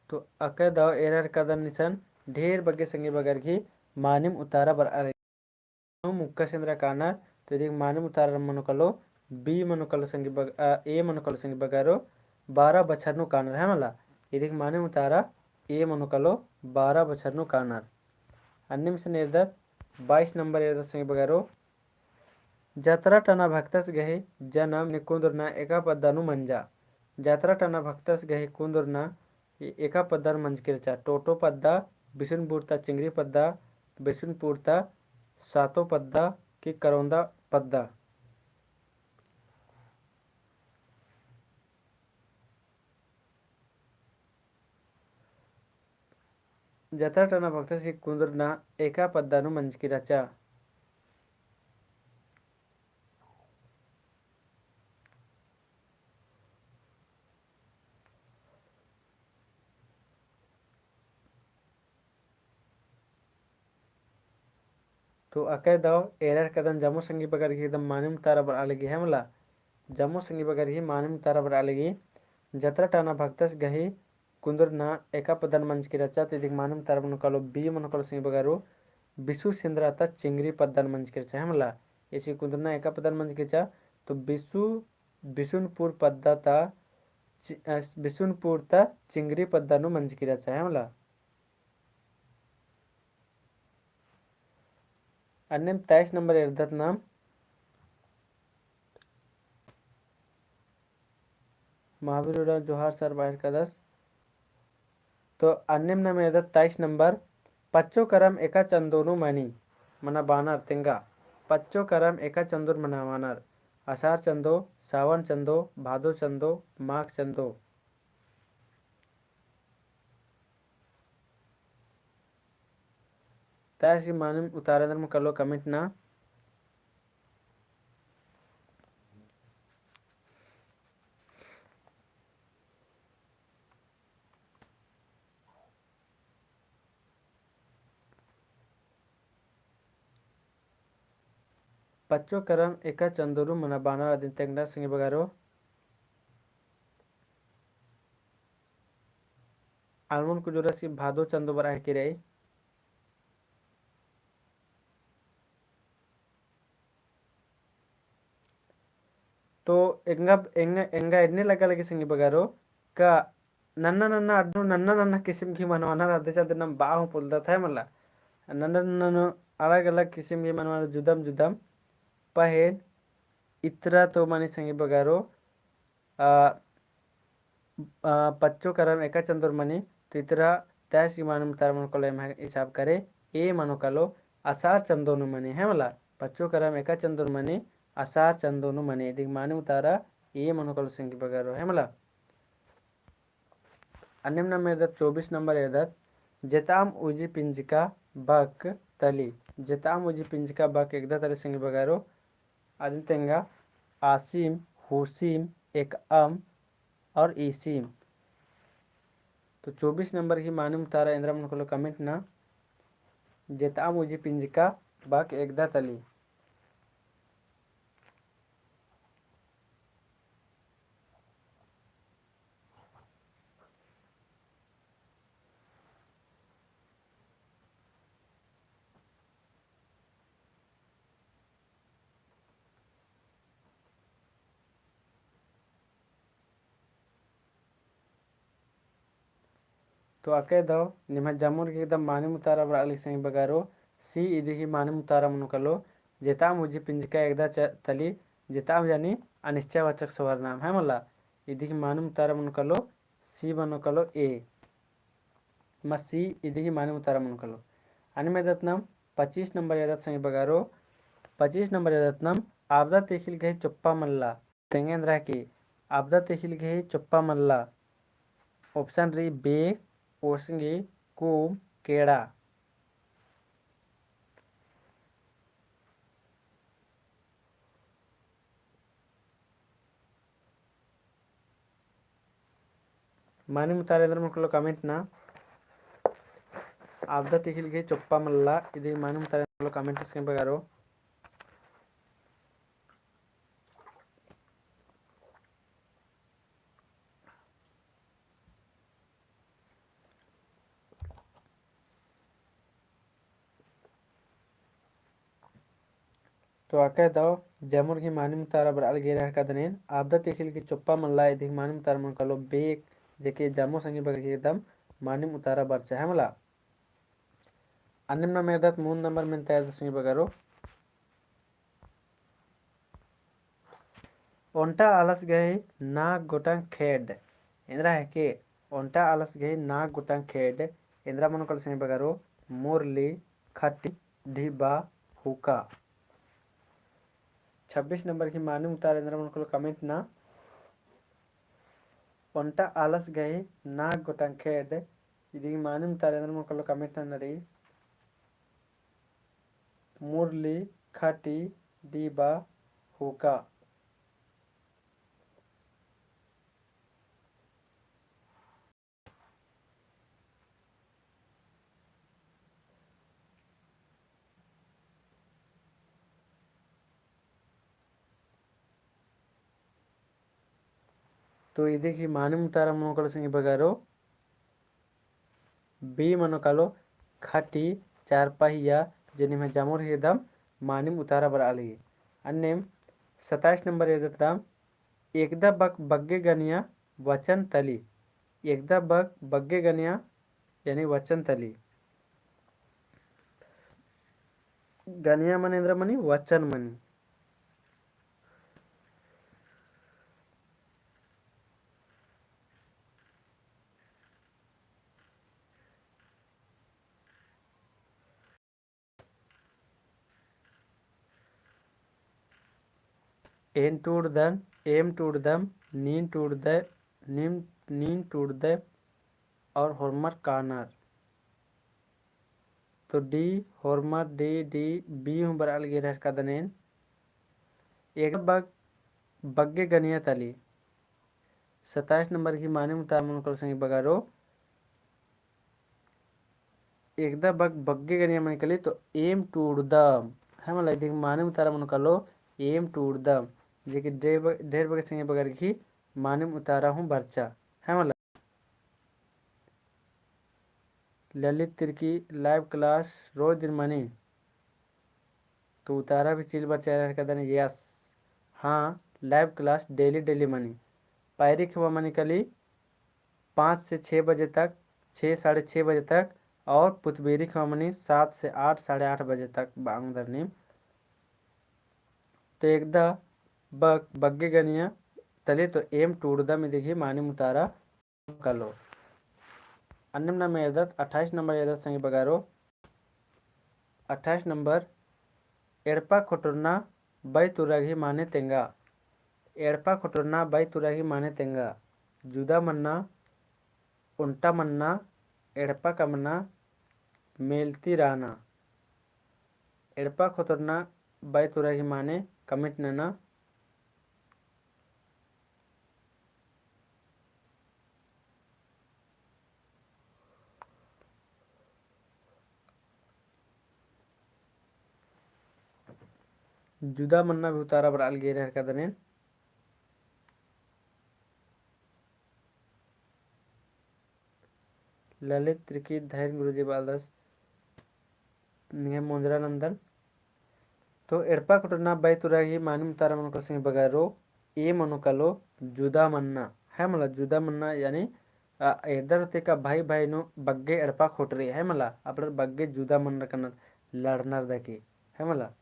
तो अकय दव एरा हरकदन इसन ढेर बग्गे संगी बगर गही मानिम उतारा बरआ लगी। मुक्का सेंदरा कानर, तो इदिक मानिम उतारा मनो कालो, B मनो कालो संगी बग-, अ, A मनो कालो संगी बगरो, बारह बछर नू कानर, है मला। इदिक मानिम उतारा A मनो कालो, बारह बछर नू कानर। अन्नेम इसन एरदत, बाईस नंबर एरदत संगी बगरो, जतरा टना भक्तस गही जनम ने कुन्दुरना एका पद्दा नू मंजा। जतरा टना भक्तस गही कुन्दुरना ए-, एका पद्दा नू मंजकी रहचा। टोटो पद्दा, बिसुनपुर ता चिंगरी पद्दा, बिसुनपुर ता सातो पद्दा की करौंदा पद्दा। जतरा टना भक्तस गही कुन्दुरना एका पद्दा नू मंजकी रहचा। तो अकय दव एरा हरकदन जम्मो संगी बगर गही एकदम मानिम उतारा बरआ लगी, है मला। जम्मो संगी बगर गही मानिम उतारा बरआ लगी। जतरा टना भक्तस गही कुन्दुरना एका पद्दा नू मंजकी रहचा, तो इदिक मानिम उतारा मनो कालो, B मनो कालो संगी बगरो, बिसु सेंदरा ता चिंगरी पद्दा नू मंजकी रहचा, है मला। एसी कुन्दुरना एका पद्दा नू मंजकी रहचा, तो बिसु, बिसुनपुर पद्दा ता चि-, अ, बिसुनपुर ता चिंगरी पद्दा नू मंजकी रहचा, है मला। अन्नेम तेईस नंबर एरदत नाम। महावीर उराँव जोहार सर बाहिर कादस। तो अन्नेम नाम एरदत तेईस नंबर, पच्चो करम एका चंदो नू मनी, मना बानर तेंगा। पच्चो करम एका चंदो नू मना बानर। असार चंदो, सावन चंदो, भादो चंदो, माघ चंदो। तैसी मानिम उतारा एन्देर मनो कालो comment ना। पच्चो करम एका चंदो नू मनाबानर अदिन तेंगना संगी बगारो। आलमन कुछ जोरा सी भादो चंदो बरआ हेके रई। तो एंगा, एंगा, एंगा एन्ने लग्गा लगी संगी बगारो का नन्ना नन्ना अड्डो नन्ना नन्ना किसिम गही मनवानर अदे चलते नाम बआ हूँ पोल्लदत है मला। नन्ना नन्ना अलग अलग किसिम गही मनवानर जुदम जुदम पहें इतरा तो मनी संगी बगारो आ, आ, पच्चो करम एका चंदो नू मनी, तो इतरा तैसी मानिम उतारा मनो कालो एम्है हिसाब करे, ए मनो कालो असार चंदो नू मनी, है मला? पच्चो करम एका चंदो नू मनी, असार चंदो नू मनी, इदिक मानिम उतारा ए मनो कालो संगी बगारो, है मला? अन्नेम नाम एरदत चौबीस नंबर एरदत, जेताम उजी पिंजका बक तली। जेताम उजी पिंजका बक एकदा तली संगी बगारो, अदिन तेंगा आसिम, हुसिम, एकअम और ईसिम। तो चौबीस नंबर गही मानिम उतारा एन्देर मनो कालो comment ना, जेताम उजी पिंजका बक एकदा तली। तो अकय दव निम्है जमुर गही एकदम मानिम उतारा बरआ लगी संगी बगारो, सी इदी गही मानिम उतारा मनो कालो, जेताम उजी पिंजका एकदा च-, तली, जेताम यानी अनिश्चयवाचक सर्वनाम है मला, इदी गही मानिम उतारा मनो कालो, सी मनो कालो ए। मा सी इदी गही मानिम उतारा मनो कालो। अन्नेम एरदत नाम पच्चीस नंबर एरदत संगी बगारो, पच्चीस नंबर एरदत नाम आबदा तिखिल गही चोप्पा मल्ला। तेंगा एन्दरा हेके, आबदा तिखिल गही चोप्पा मल्ला। Option रई बेग, ओसंगी, कूम, केड़ा। मानिम उतारा एन्देर मनो कालो comment ना। आबदा तिखिल गही चोप्पा मल्ला, इदी मानिम उतारा एन्देर मनो कालो comment संगी बगारो। तो अकय दव जमुर गही मानिम उतारा बरआ लगी रहर का दनेन, आबदा तिखिल गही चोप्पा मल्ला इदी गही मानिम उतारा मनो कालो बेग, जेके जमो संगी बगर गही एकदम मानिम उतारा बरचा है मला। अन्नेम नाम एरदत मूंद नंबर मेन्ता एरदत संगी बगारो। ओन्टा आलस गही नाग गोटंग खेड्ड। एन्दरा हेके, ओन्टा आलस गही नाग गोटंग खेड्ड। एन्दरा मनो कालो संगी बगारो, मुरली, खटी, ढिबा, हुका। छब्बीस नंबर गही मानिम उतारा एन्दरा मनो कालो comment ना। ओन्टा आलस गही नाग गोटंग खेड्ड, इदी गही मानिम उतारा एन्दरा मनो कालो comment ना नरी। मुरली, खटी, ढिबा, हुका। तो इदी गही मानिम उतारा मनो कालो संगी बगारो, बी मनो कालो खटी चारपहिया, जे निम्है जमुर गही एकदम मानिम उतारा बरआ लगी। अन्नेम सताइस नंबर एरदत नाम एकदा बक बग्गे गनिया वचन तली। एकदा बक बग्गे गनिया यानी वचन तली। गनिया मने एन्दरा मनी, वचन मनी। एन टूड़दन, एम टूड़दम, नीन टूड़दय, नीम, नीन टूड़दय और होरमर कानर। तो D, होरमर D, D, B हूँ बरआ लगी रहर का दनेन। एकदा बग-, बग्गे गनिया तली। सत्ताईस नंबर गही मानिम उतारा मनो कालो संगी बगरो। एकदा बग-, बग्गे गनिया मनी कली तो एम टूड़दम। है मला, इदी मानिम उतारा मनो कालो एम टूड़दम। जे कि ढेर ब-, ढेर बग्गे संगी बगर गही मानिम उतारा हूँ बरचा। है मला। ललित तिर्की live class रोज दिन मनी। तो उतारा भी चिल बरचा रहर का दनेन, yes। हाँ, live class daily daily मनी। पायरी खेवा मनी कली पाँच से छः बजे तक, छः, साढ़े छः बजे तक, और पुतबेरी खेवा मनी सात से आठ, साढ़े आठ बजे तक बांग दरनीम। तो एकदा बग-, बग्गे गनिया तली तो एम टूड़दम इदी गही मानिम उतारा कालो। अन्नेम नाम एरदत, अट्ठाईस नंबर एरदत संगी बगरो। अट्ठाईस नंबर, एड़पा खोटरना बई तुरा गही माने तेंगा। एड़पा खोटरना बई तुरा गही माने तेंगा। जुदा मन्ना, ओन्टा मन्ना, एड़पा कमना, मेलती राना। एड़पा खोटरना बई तुरा गही माने comment नना। जुदा मन्ना भी उतारा बरआ लगी रहर का दनेन। ललित तिर्की धैर्य गुरुजी बालदस निंग्है मोंजरा नंदन। तो एड़पा खोटरना बई तुरा गही मानिम उतारा मनो कालो संगी बगरो, ए मनो कालो जुदा मन्ना, है मला, जुदा मन्ना यानी, आ, एरदर होते का भाई भाई नू बग्गे एड़पा खोटरी, है मला, अपड़र बग्गे जुदा मन्ना कन्नर लड़नर दकी, है मला।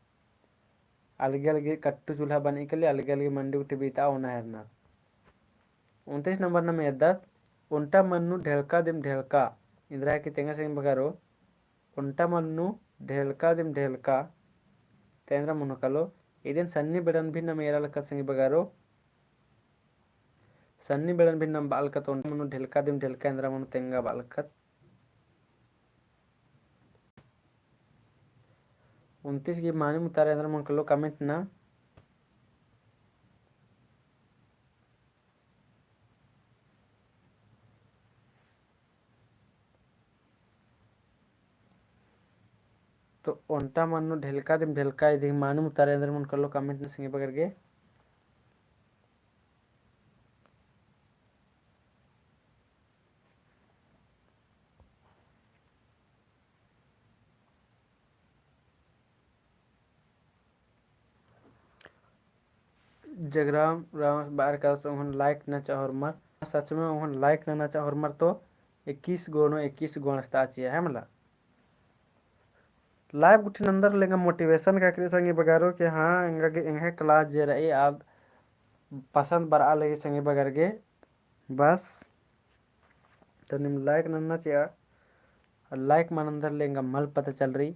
अलगे अलगे कट्टू चूल्हा बनी कली, अलगे अलगे मंडी गुट्ठी बीता ओना हेरनर। उनतीस नंबर नाम एरदत, ओन्टा मन्नू ढेलका दिम ढेलका। एन्दरा हिकी तेंगा संगी बगरो, ओन्टा मन्नू ढेलका दिम ढेलका। तो एन्दरा मनो कालो, इदिन सन्नी बेड़न भी नाम एरा लक्कत संगी बगरो। सन्नी बेड़न भी नाम बआ लक्कत, ओन्टा मन्नू ढेलका दिम ढेलका एन्दरा मनो तेंगा बआ लक्कत। उनतीस गही मानिम उतारा एन्दरा मनो कालो comment नना। तो ओन्टा मन्नू ढेलका दिम ढेलका इदी मानिम उतारा एन्दरा मनो कालो comment नना संगी बगर गे। जगराम राम बार का से उहन like नचा होरमर। सच में उहन like नचा होरमर तो इक्कीस गो नू इक्कीस गो अस्ता चिआ है मला। Live गुट्ठी नंदर ले एंगा motivation का करी संगी बगरो कि हाँ, एंगा गे, एंगा class जे रई आद पसंद बरआ लगी संगी बगर गे। बस, तो नीम like नन्ना चिआ, like मनंदर ले एंगा मल पता चलरई।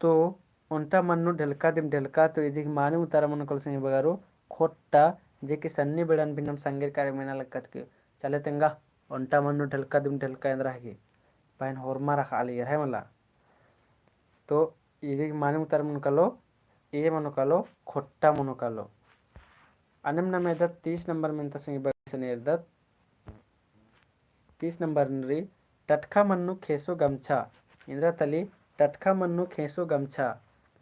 तो ओन्टा मन्नू ढेलका दिम ढेलका, तो इदी मानिम उतारा मनो कालो संगी बगरो खोट्टा, जे कि सन्नी बेड़न भी नाम संगेर कारे मेना लक्कत के। चले तेंगा, ओन्टा मन्नू ढेलका दिम ढेलका एन्दरा हिकी। पहें होरमर अख़आ लगियर है मला। तो इदी मानिम उतारा मनो कालो, ए मनो कालो, खोट्टा मनो कालो। अन्नेम नाम एरदत तीस नंबर मेन्ता संगी बगर गे एरदत। तीस नंबर नू रई, टटखा मन्नू खेसो गमछा। एन्दरा तली, टटखा मन्नू खेसो गमछा,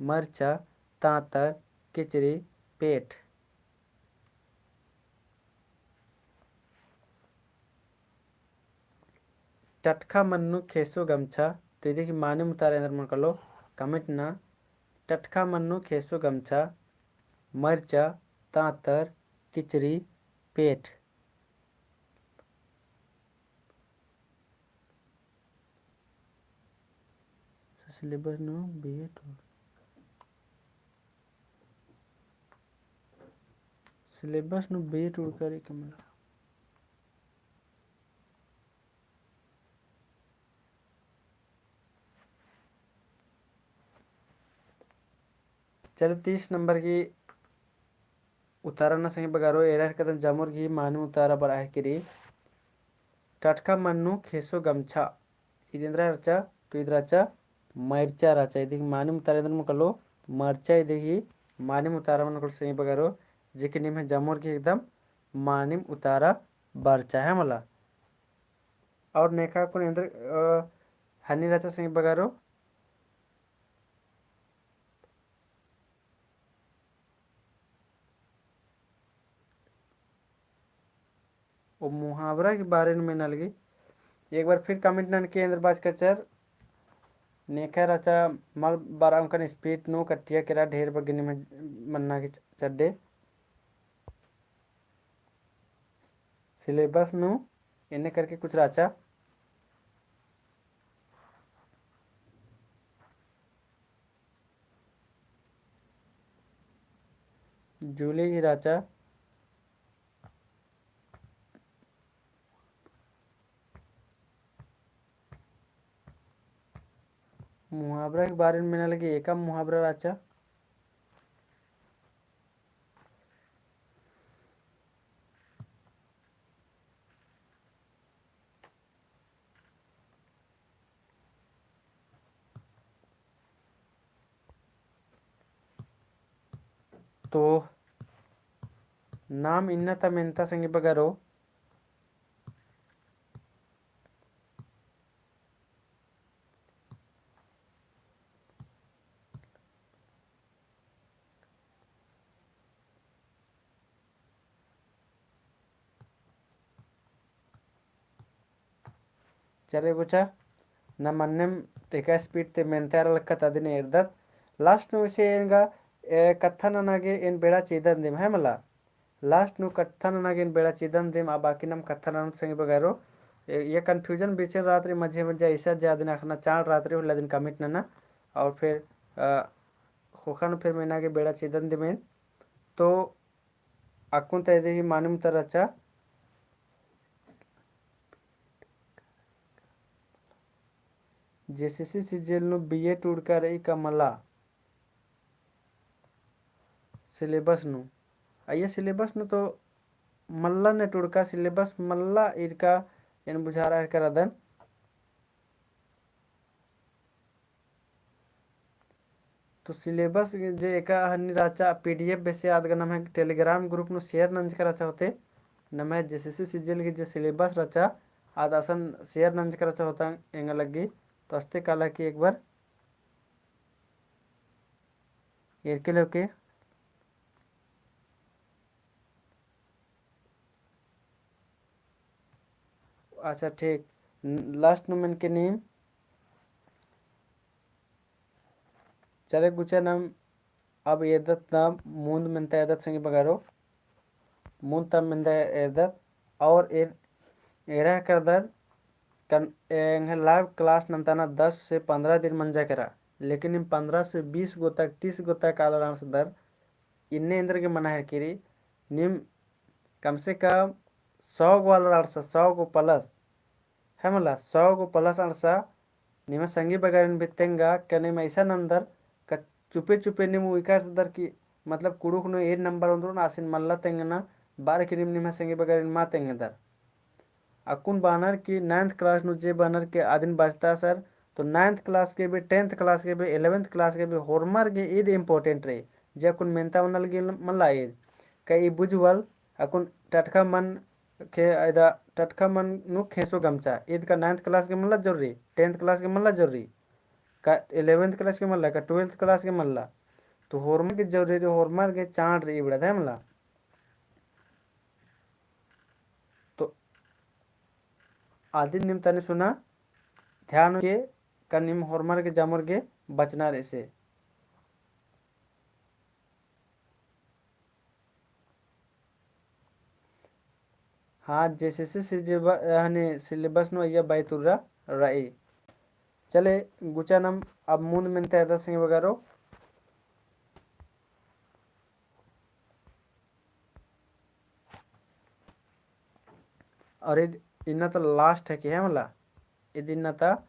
मरचा, तांतर, किचरी, पेट। टटखा मन्नू खेसो गमछा, तो इदी मानिम उतारा एन्दरा मनो कालो comment नना। टटखा मन्नू खेसो गमछा, मरचा, तांतर, किचरी, पेट। Syllabus नू B A टूड़-, syllabus नू B A टूड़का रई का मला। चले तीस नंबर की उतारा नना संगी बगारो, एरा हेरकदन जामोर गही मानिम उतारा बरआ हेके रई। टटखा मन नू खेसो गमछा। इद एन्दरा रहचा, तो इद रहचा मरचा रहचा। इदी गही मानिम उतारा एन्दरा मनो कालो, मरचा। इदी गही मानिम उतारा मनो कालो संगी बगारो, जे कि निम्है जामोर गही एकदम मानिम उतारा बरचा है मला। और नेखा कुन एन्दरा, अ, हन्नी रहचा संगी बगारो। ओ मुहावरा के बारे में मेना लगी। एक बार फिर comment ननके एन्दर बाचका रहचर। नेखा रहचा मल बरआ ओंगकन speed नू कट्टिया केरा ढेर बग्गे निम्है मन्ना के चड्डे। Syllabus नू एन्ने करके कुछ रहचा। जूली गही रहचा। मुहावरा के बारे में मेना लगी, एका मुहावरा रहचा। तो नाम इन्ना ता मेन्ता संगी बगारो। चले गुचा, नम अन्नेम एका speed ते मेन्ता एरा लक्कत अदिन एरदत। Last नू इसे एंगा, ए, कत्था नना गे एन बेड़ा चीदन दिम है मला। Last नू कत्था नना गे एन बेड़ा चीदन दिम, आ बाकी नम कत्था नना संगी बगारो। ए, ये confusion बीचन रात रे मझे मझे ऐसा जा दिन अखना चाड़ रात रे होला दिन comment नना। और फिर, अ, ख़ोख़ा नू फिर मेना गे बेड़ा चीदन दिम एन। तो अक्कुन ता इदी गही मानिम उतारा रहचा। JSSC CGL नू BA टूड़का रई का मला syllabus नू। अइय्या syllabus नू तो मल्ला ने टूड़का, syllabus मल्ला इरका एन बुझारआ हेरका रअदन। तो syllabus जे एका हन्नी रहचा PDF बेसे आद गा नम्है Telegram group नू share नंजका रहचा होते। नम्है JSSC CGL गही जे syllabus रहचा आद असन share नंजका रहचा होता एंगा लग्गी। तो अस्ते काला कि एक बार एरके लेके। अच्छा ठीक, last नू मेनके नीम। चले गुचा नम अब एरदत नाम मुन्द मेन्ता एरदत संगी बगारो। मुन्द तब मेन्ता एरदत और एर-, एरा करदर कन-, एंग्है live class नन्ताना दस से पन्द्रह दिन मंजा केरा, लेकिन नीम पन्द्रह से बीस गो तक, तीस गो तक आलर अंड़सदर, इन्ने एन्देरगे मना हेरकी रई, नीम कम से कम सौ गो आलर अंड़सा, सौ गो plus, है मला, सौ गो plus अंड़सा, निम्है संगी बगारिन भी तेंगा, का नीम ऐसा नन्दर, का चुपे चुपे नीम उइका दर की, मतलब, कुँड़ुख़ नू ईर number ओन्द्रओन आसिन मल्ला तेंगना, बअर की नीम निम्है संगी बगारिन मा तेंगदर। अक्कुन बअनर की ninth class नू जे बअनर की अदिन बचता सर, तो ninth class गे भी, tenth class गे भी, eleventh class गे भी, होरमर गे ईद important रई। जे अक्कुन मेन्ता मना लगी मल्ला ईद। का ई बुझवल, अक्कुन टटखा मन खे-, इदा टटखा मन नू खेसो गमछा। ईद का ninth class गे मल्ला जरूरी, tenth class गे मल्ला जरूरी। का eleventh class गे मल्ला, का twelfth class गे मल्ला। तो होरमर गे जरूरी रई, होरमर गे चाड़ रई इबड़ा, है मला। तो आदिन नीम तनी सुना, ध्यान के, का नीम होरमर गे जामर गे बचना रई से। हाँ, JSSC जे बा-, हने syllabus नू अइय्या बाई तुर्रा रई। चले, गुचा नम अब मुन्द मेन्ता एरदत संगी बगारो। और ईद इन्ना ता last हेके, है मला, ईद इन्ना ता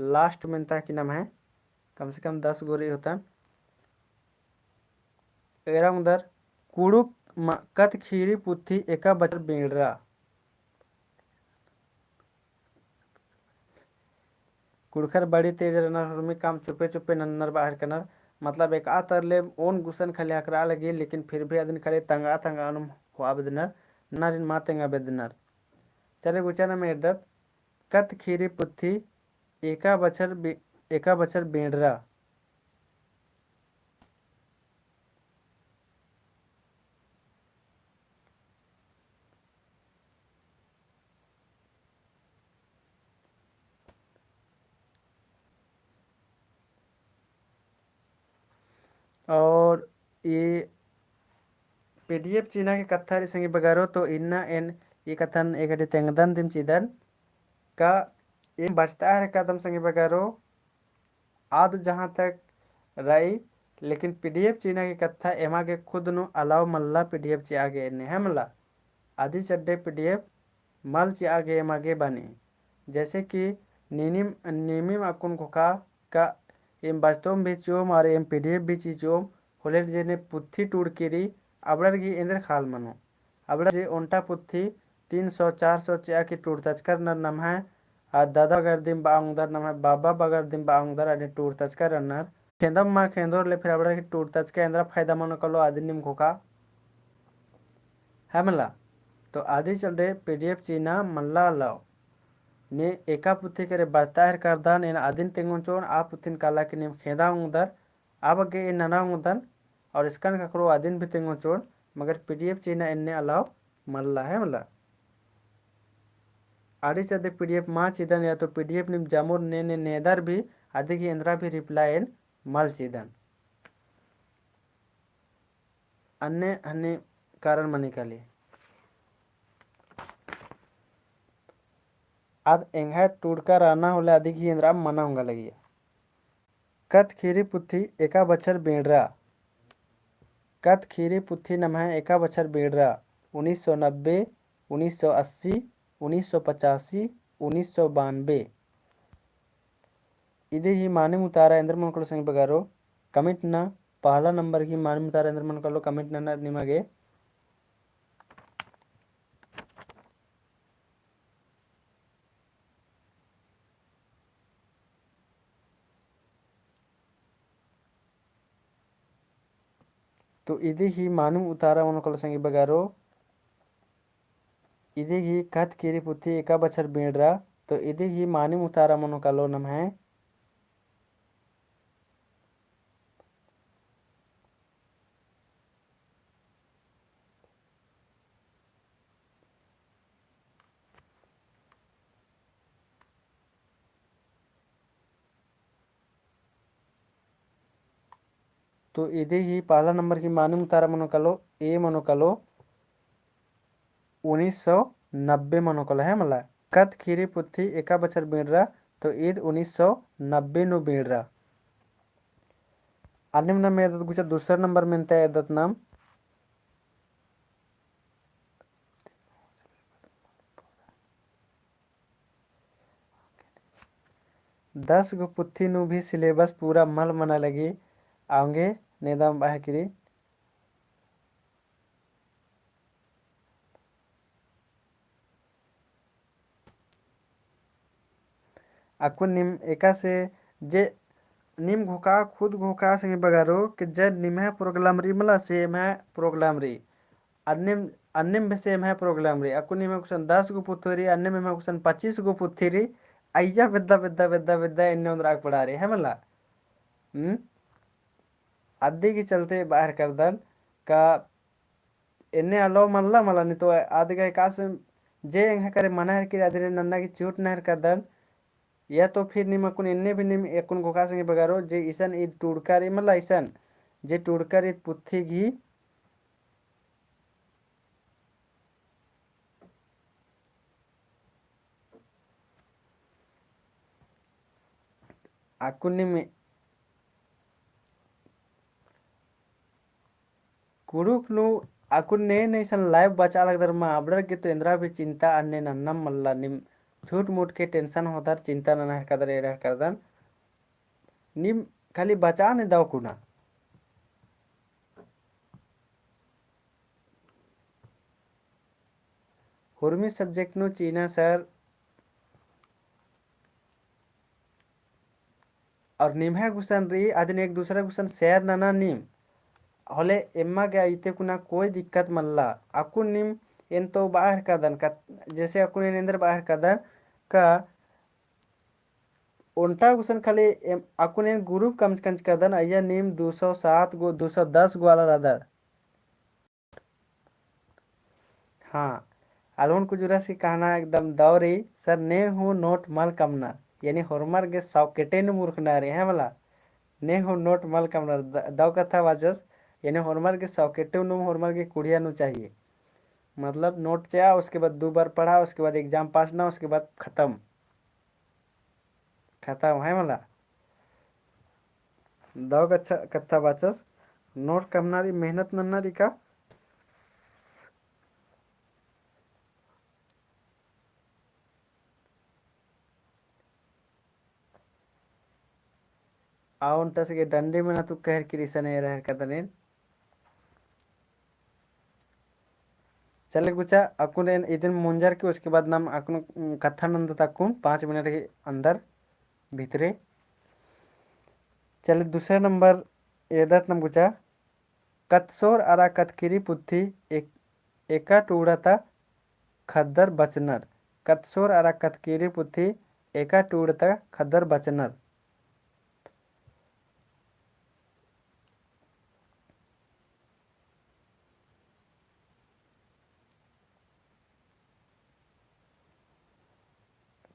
last मेन्ता हेके नम्है, कम से कम दस गो रई होतन। एरा ओंगदर कुँड़ुख़ म-, कत्थ ख़ीरी पुथी एका बछर बिंड़रा। कुँड़ुख़र बड़ी तेज रअनर, हुरमी काम चुप्पे चुप्पे नन्नर बअर कनर। मतलब एकआ तरले ओन गुसन खाली हकरआ लगी, लेकिन फिर भी अदिन खाली तंगआ तंगआ नुम होआ बेद्दनर, नरिन मा तेंगा बेद्दनर। चले गुचा नम एरदत, कत्थ ख़ीरी पुथी एका बछर बि-, एका बछर बिंड़रा। और ई PDF चिअना के कत्था रई संगी बगरो, तो इन्ना एन ई कत्थन एकटी तेंगदन दिम चिदन का एम बचता हर कदम संगी बगरो, आद जहाँ तक रई, लेकिन PDF चिअना के कत्था एमा गे खुद नू अलाव मल्ला PDF चिआ गे एन्ने है मला। अदी चड्डे PDF मल चिआ गे एमा गे बनी। जैसे कि नीनिम, नीमिम अक्कुन घोखा का एम बचतोम भी चिओम और एम PDF भी चिचोम, होले जे ने पुथी टूड़की रई, अबड़र गे एन्देर खाल मनो। अबड़ा जे ओन्टा पुथी तीन सौ चार सौ चिआ की टूड़तचकर नर नम्है, आ दादा बगर दिम बआ ओंगदर नम्है, बाबा बगर दिम बआ ओंगदर अने टूड़तचकर नर। खेंदम मा खेंदोर ले फिर अबड़ा की टूड़तचकर एन्देरा फायदा मनो कलो अदिन निम घोखा। है मला, तो अदी चड्डे PDF चिअना मल्ला अलाव। ने एका पुथी करे बचता हर करदन, एन अदिन तेंगोन चोन, आ पुथिन काला की निम खेंदा ओंगदर, आ बग्गे एन नना ओंगदन, और इसकन ककरो अदिन भी तेंगोन चोन, मगर PDF चिअना एन्ने अलाव मल्ला है मला। अड़ी चड्डे PDF मा चिदन या तो PDF निम जमोर ने ने नेदर भी अदी गही एन्देरा भी reply एन मल चिदन। अन्ने हन्ने कारण मनी काली। आद एंग्है टूड़का रअना होले अदी गही एन्देरा मना ओंगा लगिया। कत्थ ख़ीरी पुथी एका बछर बिंड़रा। कत्थ ख़ीरी पुथी नम्है एका बछर बिंड़रा। उन्नीस सौ नब्बे, उन्नीस सौ अस्सी, उन्नीस सौ पचासी, उन्नीस सौ बानबे। इदी गही मानिम उतारा एन्देर मनो कालो संगी बगरो, comment ना पहला number गही मानिम उतारा एन्देर मनो कालो comment नना निमा गे। तो इदी गही मानिम उतारा मनो कालो संगी बगरो, इदी गही कत्थ ख़ीरी पुथी एका बछर बिंड़रा, तो इदी गही मानिम उतारा मनो कालो नम्है। तो इदी गही पहला number गही मानिम उतारा मनो कालो, A मनो कालो, उन्नीस सौ नब्बे मनो कालो है मला। कत्थ ख़ीरी पुथी एका बछर बिंड़रा, तो ईद उन्नीस सौ नब्बे नू बिंड़रा। अन्नेम नम एरदत गुचा दूसरा number मेन्ता एरदत नम। दस गो पुथी नू भी syllabus पूरा मल मना लगी, औंगे नेदम बअर किरी। अक्कुन नीम एकासे जे नीम घोखा, खुद घोखा संगी बगरो कि जे निम्है program रई मला से एम्है program रई। अन्नेम, अन्नेम बेसे एम्है program रई। अक्कुन निम्है गुसन दस गो पुथी रई, अन्नेम एम्है गुसन पच्चीस गो पुथी रई। अइय्या बेद्दा, बेद्दा, बेद्दा, बेद्दा एन्ने ओन्द्रआ गे पड़ा रई, है मला? हम्म? अद्दी की चलते बअर करदन का एन्ने अलाव मल्ला मला, नी तो आद गा एकासे जे एंग्है करे मना हेलरकी अदिन नन्ना की चिहुट नहर करदन, या तो फिर नीम अक्कुन एन्ने भी नीम अक्कुन घोखा संगी बगरो जे इसन ईद टूड़का रई मला इसन, जे टूड़का रई पुथी गही अक्कुन नीम कुँड़ुख़ नू अक्कुन ने ने इसन live बचआ लगदर मा अबड़र गे तो एन्द्रा भी चिंता अन्ने नन्नम मल्ला। नीम झूठ मूठ के tension होदर, चिंता नना हेलरकदर, एरा हेलरकदन। नीम खाली बचआ ने दव कुना। उर्मी subject नू चिअना sir। और निम्है गुसन रई, अदिन एक दूसरा गुसन share नना नीम। होले एम्मा गे अइते कुना कोई दिक्कत मल्ला। अक्कुन नीम एन तो बआ हेलरकदन का, जैसे अक्कुन एन एन्देर बआ हेलरकदन का ओन्टा गुसन खाली एम, अक्कुन एन group कमचकदन, अइय्या नीम दो सौ सात गो, दो सौ दस गो आलर रअदर। हाँ, अलोन कुजूरस गही कहना एकदम दव रई, sir ने हूँ note मल कमनर, यानी होरमर गे सौकेटे नू मुरुखनर, है मला, ने हूँ note मल कमनर, द-, दव कत्था बाचस, यानी होरमर गे सौकेटे नू, होरमर गे कुड़िया नू चाहिए। मतलब note चिआ, उसके बाद दो बार पढ़ा, उसके बाद exam pass ना, उसके बाद खतम। खतम है मला। दव कत्था, कत्था बाचस, note कमना रई, मेहनत नन्ना रई का। आ ओन्टस गे डंडी मना तू कहर किरी सने रहर कदनेन। चले गुचा, अक्कुन एन इदिन मुंजर की, उसके बाद नाम अक्कुन कत्था नन्दत अक्कुन पाँच minute के अंदर भितरे। चले दूसरा number एरदत नाम गुचा, कतसोर अरा कतखीरी पुथी एक, एका टूड़ा ता खद्दर बचनर। कतसोर अरा कतखीरी पुथी एका टूड़ा ता खद्दर बचनर।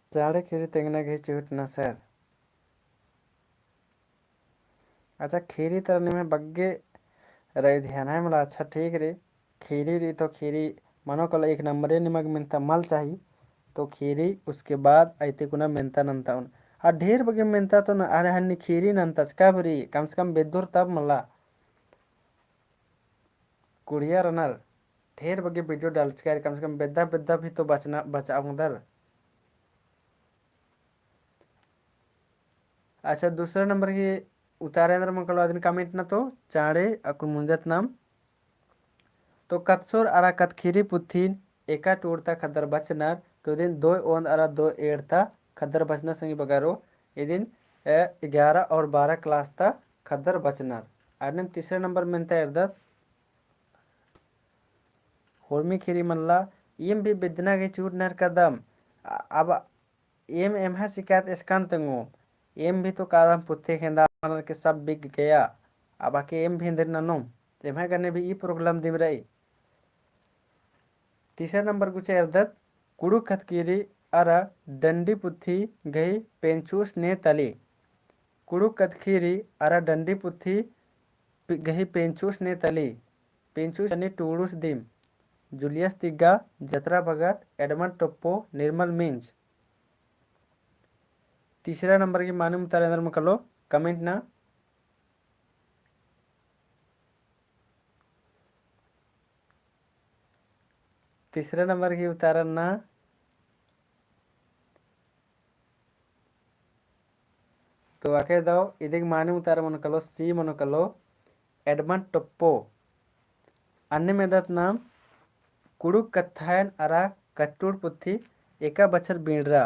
चाँड़े खीरी तेंगना गही चिहुट ना sir। अच्छा, खीरी तरा निम्है बग्गे रई ध्यान है मला। अच्छा, ठीक रई, खीरी रई तो खीरी मनो कालो एक number ए निमग मेन्ता मल चाही, तो खीरी उसके बाद अइते कुना मेन्ता नन्ता उन। आ ढेर बग्गे मेन्ता तो न, अरे हन्नी खीरी नन्तच का बरी, कम से कम बेद्दोर तब मला। कुड़िया रनर, ढेर बग्गे video डालचका रई, कम से कम बेद्दा बेद्दा भी तो बचना, बचा उंगदर। अच्छा, दूसरा number की उतारे अंदर मन कलो अदिन comment ना तो चाँड़े अक्कुन मुंजत नाम। तो कतसोर अरा कतखीरी पुथिन एका टूड़ ता खद्दर बचनर, तो इदिन दोय ओन्द अरा दोय एंड़ ता खद्दर बचनर संगी बगरो, इदिन, ए, ग्यारह और बारह class ता खद्दर बचनर। अरा नीम तीसरा number मेन्ता एरदत, होरमी खीरी मल्ला, एम भी बेद्दना गही चिहुट नर कदम। अ-, अब एम एम्है शिकायत एसकन तेंगो, एम भी तो कादम पुथी खेंदा मनर के सब बिक गया। अब आके एम भी एन्देर ननोम, एम्है गने भी ई problem दिम रई। तीसरा number गुचा एरदत, कुँड़ुख़ कत्थखीरी अरा डंडी पुथी गही पेंचुस ने तली। कुँड़ुख़ कत्थखीरी अरा डंडी पुथी पि-, गही पेंचुस ने तली। पेंचुस यानी टूड़ुस दिम। जूलियस तिग्गा, जतरा भगत, एडमंड टोप्पो, निर्मल मिंज। तीसरा number की मानिम उतारा एन्देर मन कलो comment ना। तीसरा number की उतारा ना। तो आके दव इदिग मानिम उतारा मन कलो, C मन कलो, एडमंड टोप्पो। अन्नेम एरदत नाम कुँड़ुख़ कत्थायन अरा कत्थटूड़ पुथी एका बछर बींड़रा।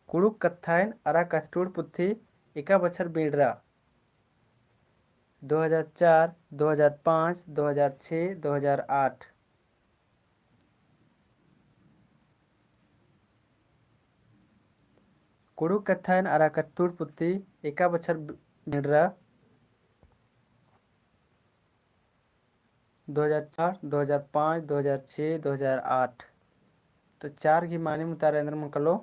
कुँड़ुख़ कत्थायन अरा कत्थटूड़ पुथी एका बछर बींड़रा। दो हजार चार, दो हजार पाँच, दो हजार छः, दो हजार आठ। कुँड़ुख़ कत्थायन अरा कत्थटूड़ पुथी एका बछर बींड़रा। दो हजार चार, दो हजार पाँच, दो हजार छः, दो हजार आठ। तो चार गही मानिम उतारा एन्देर मन कलो,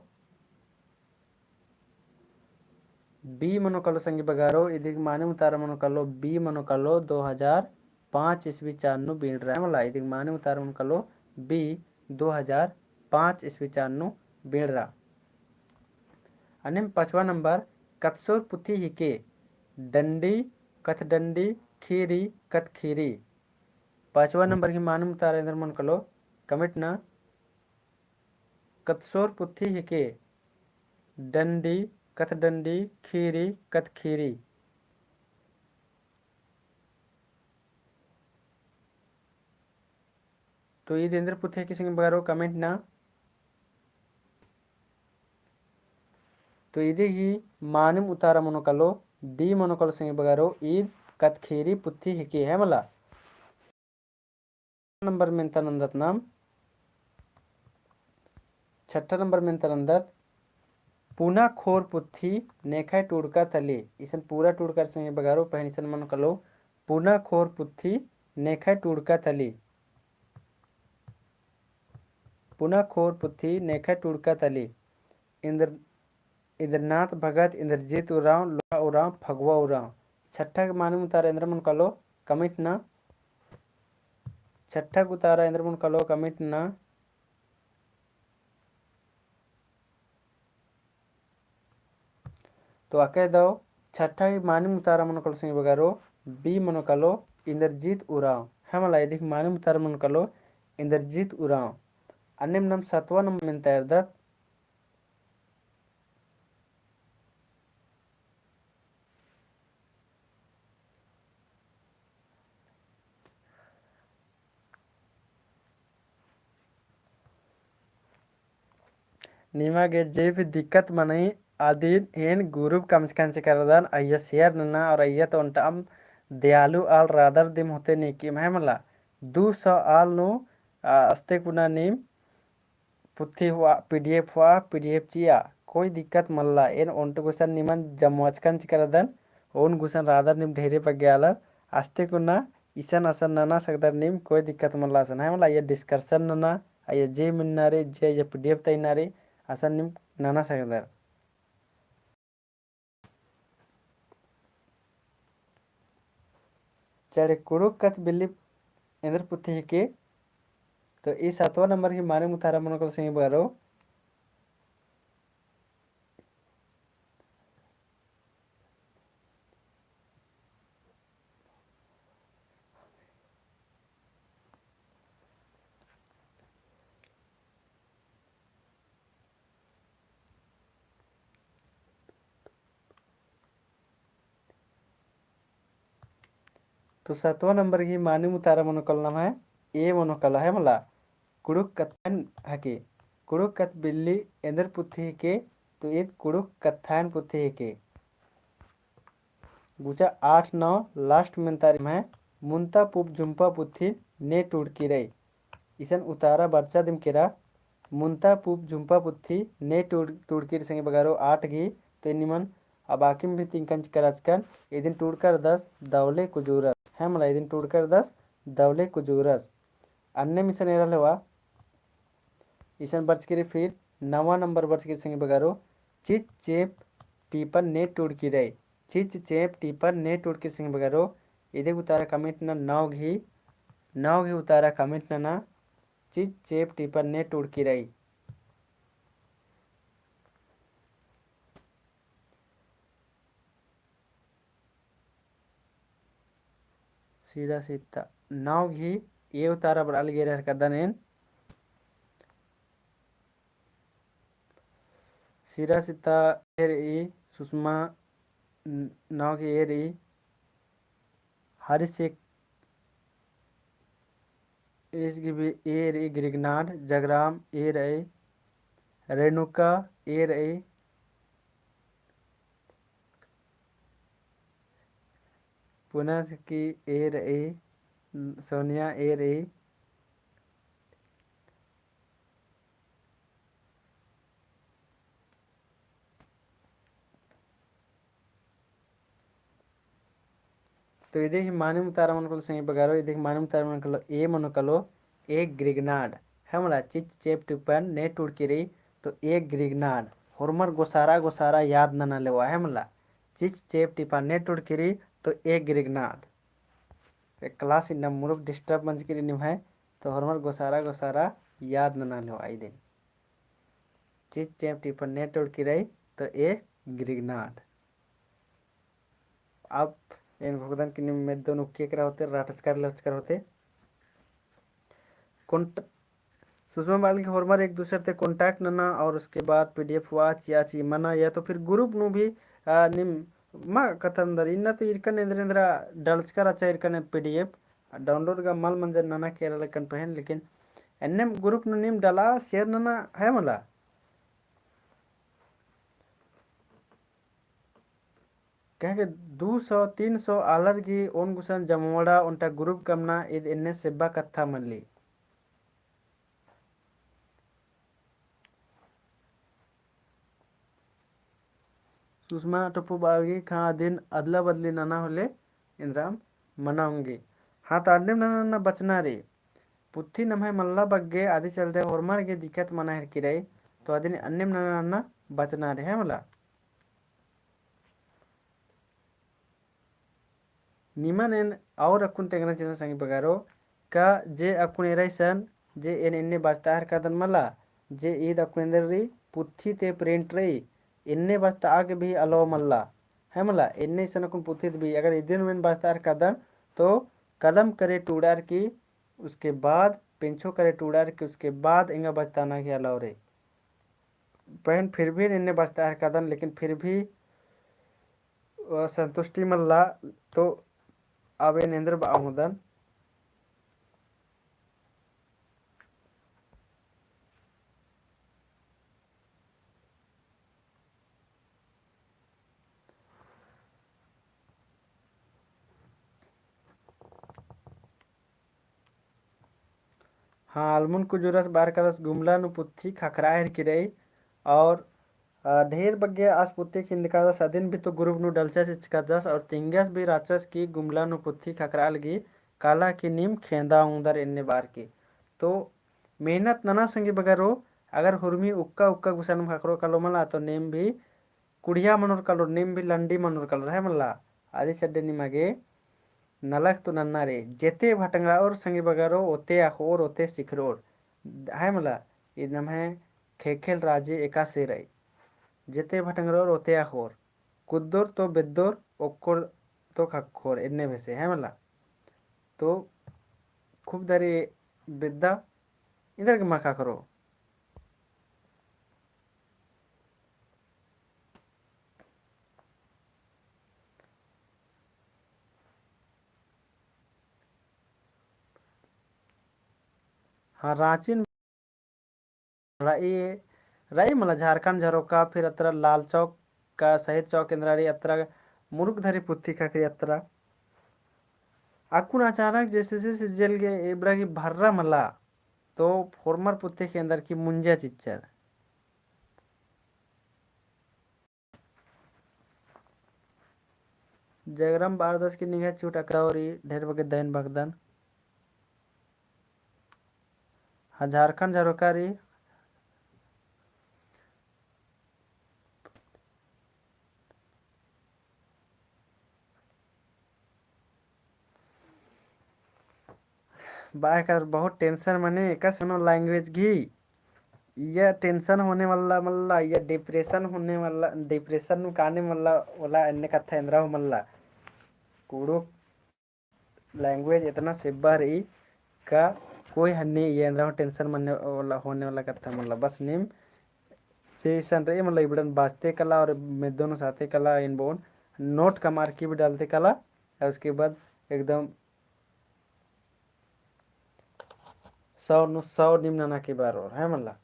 B मन कलो संगी बगरो, इदिग मानिम उतारा मन कलो, B मन कलो, दो हजार पाँच ईस्वी चान नू बींड़रा मला, इदिग मानिम उतारा मन कलो, B दो हजार पाँच ईस्वी चान नू बींड़रा। अन्नेम पाँचवा number, कतसोर पुथी हिके, डंडी, कत्थडंडी, खीरी, कत्थखीरी। पाँचवा number की मानिम उतारा एन्देर मन कलो, comment ना। कतसोर पुथी हिके, डंडी, कत्थडंडी, खीरी, कत्थखीरी। तो ईद एन्देर पुथी हिके संगी बगरो comment ना। तो इदी ही मानिम उतारा मनो कालो, B मनो कालो संगी बगरो, ईद कत्थख़ेरी पुथी हिके, है मला। नंबर मेन्ता नन्दत। छठा नंबर मेन्ता नन्दत, पुना ख़ोर पुथी नेख़य टूड़का तली। इसन पूरा टूड़का संगी बगरो, पहें इसन मनो कालो, पुना ख़ोर पुथी नेख़य टूड़का तली। पुना ख़ोर पुथी नेख़य टूड़का तली। इन्द्र-, इन्द्रनाथ भगत, इन्द्रजीत उराँव, लोहा उराँव, फगुआ उराँव। छठा गे मानिम उतारा एन्द्र मनो कालो, comment नना। छठा गे उतारा एन्द्र मनो कालो, comment नना। तो अकय दव छठा ही मानिम उतारा मनो कालो संगी बगरो, B मनो कालो, इन्द्रजीत उराँव। है मला, इदी ही मानिम उतारा मनो कालो, इन्द्रजीत उराँव। अन्नेम नम सतवा नंबर मेन्ता एरदत। निमा गे जे भी दिक्कत मनई, अदिन एन group कमचकन चिकरदन, अइय्या share नना और अइय्या तो ओन्टम दयालु आल रादर दिम होते नीकिम, है मला। दू सौ आल नू, आ, अस्ते कुना नीम पुथी हुआ, PDF हुआ, PDF चिआ, कोई दिक्कत मल्ला। एन ओन्ट गुसन निमन जमवाचकन चिकरदन, ओन गुसन रादर नीम ढेरे बग्गे आलर, अस्ते कुना इसन असन नना सकदर नीम, कोई दिक्कत मल्ला असन, है मला। अइय्या discussion नना, अइय्या जे मिन्ना रे, जे अइय्या PDF तइना रे, असन नीम नना सकदर। चले, कुँड़ुख़ कत्थ बिल्ली एन्देर पुथी हिके। तो ई सतवा नंबर ही मानिम उतारा मनो कालो संगी बगरो। तो सतवा नंबर ही मानिम उतारा मनो कालो नम्है A मनो कालो है मला। कुँड़ुख़ कत्थन हके। कुँड़ुख़ कत्थ बिल्ली एन्देर पुथी हिके, तो ईद कुँड़ुख़ कत्थन पुथी हिके। गुचा आठ नौ last मेन्ता रई नम्है, मुन्ता पूँप झुम्पा पुथी ने टूड़की रई। इसन उतारा बरचा दिम केरा, मुन्ता पूँप झुम्पा पुथी ने टूड़-, टूड़की रई संगी बगरो आठ गही, तो निमन अब आकिम भी तिंकन चिकराचकन, इदिन टूड़का रअदस दवले कुजूरस। है मला, इदिन टूड़का रअदस दवले कुजूरस। अन्नेम इसन एरा लेवा, इसन बरचकी रई फिर नवा नंबर बरचकी रई संगी बगरो, चिच चेंप टीपन ने टूड़की रई। चिच चेंप टीपन ने टूड़की रई संगी बगरो, इदी उतारा comment नना नौ गही, नौ गही उतारा comment नना, चिच चेंप टीपन ने टूड़की रई। सिरा सीता नौ गही A उतारा बरआ लगी रहर कदन एन। सिरा सीता A रई, सुषमा न-, नौ गही A रई, हरिशेख ईस गही भी A रई, ग्रिगनाड, जगराम A रई, रेणुका A रई, पुनस की A रई, सोनिया A रई। तो इदी ही मानिम उतारा मनो कालो संगी बगरो, इदी ही मानिम उतारा मनो कालो, A मनो कालो, A ग्रिगनाड, है मला, चिच चेंप टीपन ने टूड़की रई, तो A ग्रिगनाड, होरमर गोसारा गोसारा याद नना लेवा, है मला, चिच चेंप टीपन ने टूड़की रई, तो A ग्रिगनाड। तो class इन्ना मुरुख disturb मंजकी रई निम्है, तो होरमर गोसारा गोसारा याद नना लेवा इदिन। चिच चेंप टीपन ने टूड़की रई, तो A ग्रिगनाड। अब एन घोखदन कि नीम मेद्दोन उक्की एकरा होते, राटचकर लचकर होते। Cont-, सुषमा बाल की होरमर एक दूसरे ते contact नना और उसके बाद PDF हुआ चिआ ची मना या तो फिर group नू भी, आ, नीम मा कत्थन दर इन्ना तो इरकन एन्देर एन्देरा डलचकर अच्छा इरकन PDF download गा मल मंजर नना केरा लेकन पहें, लेकिन एन्नेम group नू नीम डला share नना है मला। कहे के दू सौ, तीन सौ आलर गही ओन गुसन जमवड़ा ओन्टा group कमना ईद एन्ने सेब्बा कत्था मल्ली। सुषमा टोप्पो बआ लगी, हाँ, अदिन अदला बदली नना होले एन्दरा मना ओंगी। हाँ, तो अन्नेम नना नना बचना रई। पुथी नम्है मल्ला बग्गे अदी चलते होरमर गे दिक्कत मना हेरकी रई, तो अदिन अन्नेम नना नना बचना रई, है मला। निमन एन और अक्कुन तेंगना चिअदन संगी बगरो, का जे अक्कुन एरा इसन, जे एन एन्ने बचता हेरकादन मला, जे ईद अक्कुन एन्देर रई, पुथी ती print रई, एन्ने बचता आगे भी allow मल्ला, है मला, एन्ने इसन अक्कुन पुथी ती भी, अगर इदिन एन बचता हेरकादन, तो कलम करे टूड़ार की, उसके बाद पेंछो करे टूड़ार की, उसके बाद एंगा बचता ना की allow रई। पहें फिर भी एन्ने बचता हेरकादन, लेकिन फिर भी, अ, संतुष्टि मल्ला, तो अब एन एन्देर बआ ओंगदन। हाँ, अलमुन कुजूरस बअर कादस गुमला नू पुथी खखरआ हेरकी रई और, अ, ढेर बग्गे आस पुथी खिंदकादस अदिन भी तो group नू डलचस चिच्चकादस और तिंगियस भी रहचस कि गुमला नू पुथी खखरआ लगी काला कि नीम खेंदा ओंगदर एन्ने बअर की। तो मेहनत नना संगी बगरो, अगर हुरमी उक्का उक्का गुसनम खखरो कालो मला तो नीम भी कुड़िया मनोर कालोर, नीम भी लंडी मनोर कालोर, है मल्ला। अदी चड्डे निमा गे नलख तो नन्ना रई। जेते भटंगराओर संगी बगरो, ओते अख़ोर, ओते सिखरोर। है मल्ला, ईद नम्है ख़ेख़ेल राजी एकासे रई। जेते भटंगराओर, ओते अख़ोर। कुद्दोर तो बेद्दोर, ओक्कोर तो ख़क्खोर, एन्ने बेसे, है मल्ला। तो खूब दरी बेद्दा, एन्देर गे मा ख़क्खरो। हाँ, राँची नू रई, रई मला झारखंड झरोखा, फिर अत्रा लाल चौक का शहीद चौक एन्दरा रई, अत्रा मुरुक धरी पुथी ख़क्खरी अत्रा। अक्कुन अचानक जैसे से सिज्जल गे एबड़ा की भर्रा मला, तो होरमर पुथी ख़ेंदर की मुंजा चिच्चर। जगरम बारदस की निंग्है छूट अकरा ओरी ढेर बग्गे दइन बअदन। हाँ, झारखंड झरोखा रई। बाय कर बहुत tension मने एकासे नू language गही। इया tension होने वाला मल्ला, इया depression होने वाला, depression नू काने मल्ला, ओला एन्ने कत्था एन्दरा हूँ मल्ला। कुँड़ुख़ language एतना सेब्बा रई का कोई हन्नी इया एन्दरा हूँ tension मने वाला, होने वाला कत्था मल्ला। बस नीम जे इसन रई मल्ला इबड़न बाचते कला और मेद्दो नू साते कला इन बोन note कमअर की भी डालते कला, और उसके बाद एकदम सौ नू सौ नीम नना की बार और, है मल्ला।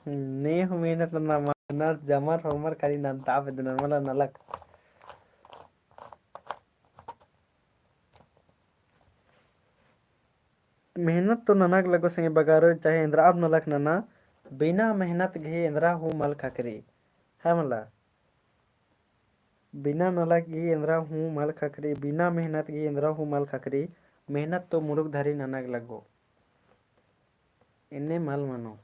ने हूँ मेहनत नना मना जमर होरमर खाली नन्ता बेद्दनर मला नलख। मेहनत तो ननक लगो संगी बगारो, चाहे एन्दरा अब नलख नना, बिना मेहनत गही एन्दरा हूँ मल ख़क्खरी, है मला। बिना नलख गही एन्दरा हूँ मल ख़क्खरी, बिना मेहनत गही एन्दरा हूँ मल ख़क्खरी, मेहनत तो मुरुक धरी ननक लगो। एन्ने मल मनो।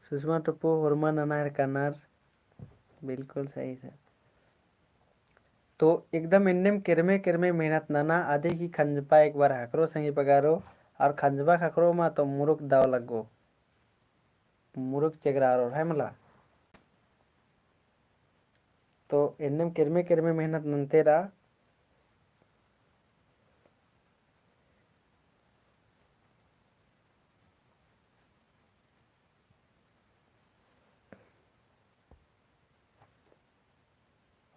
सुषमा टोप्पो होरमा नना हेरकानर, बिल्कुल सही सर। तो एकदम एन्नेम केरमे केरमे मेहनत नना, अदी की खंजपा एक बार ख़क्खरो संगी बगारो, और खंजपा ख़क्खरो मा तो मुरुक दव लगो, मुरुक चेगरारो है मला। तो एन्नेम केरमे केरमे मेहनत नन्ते रआ।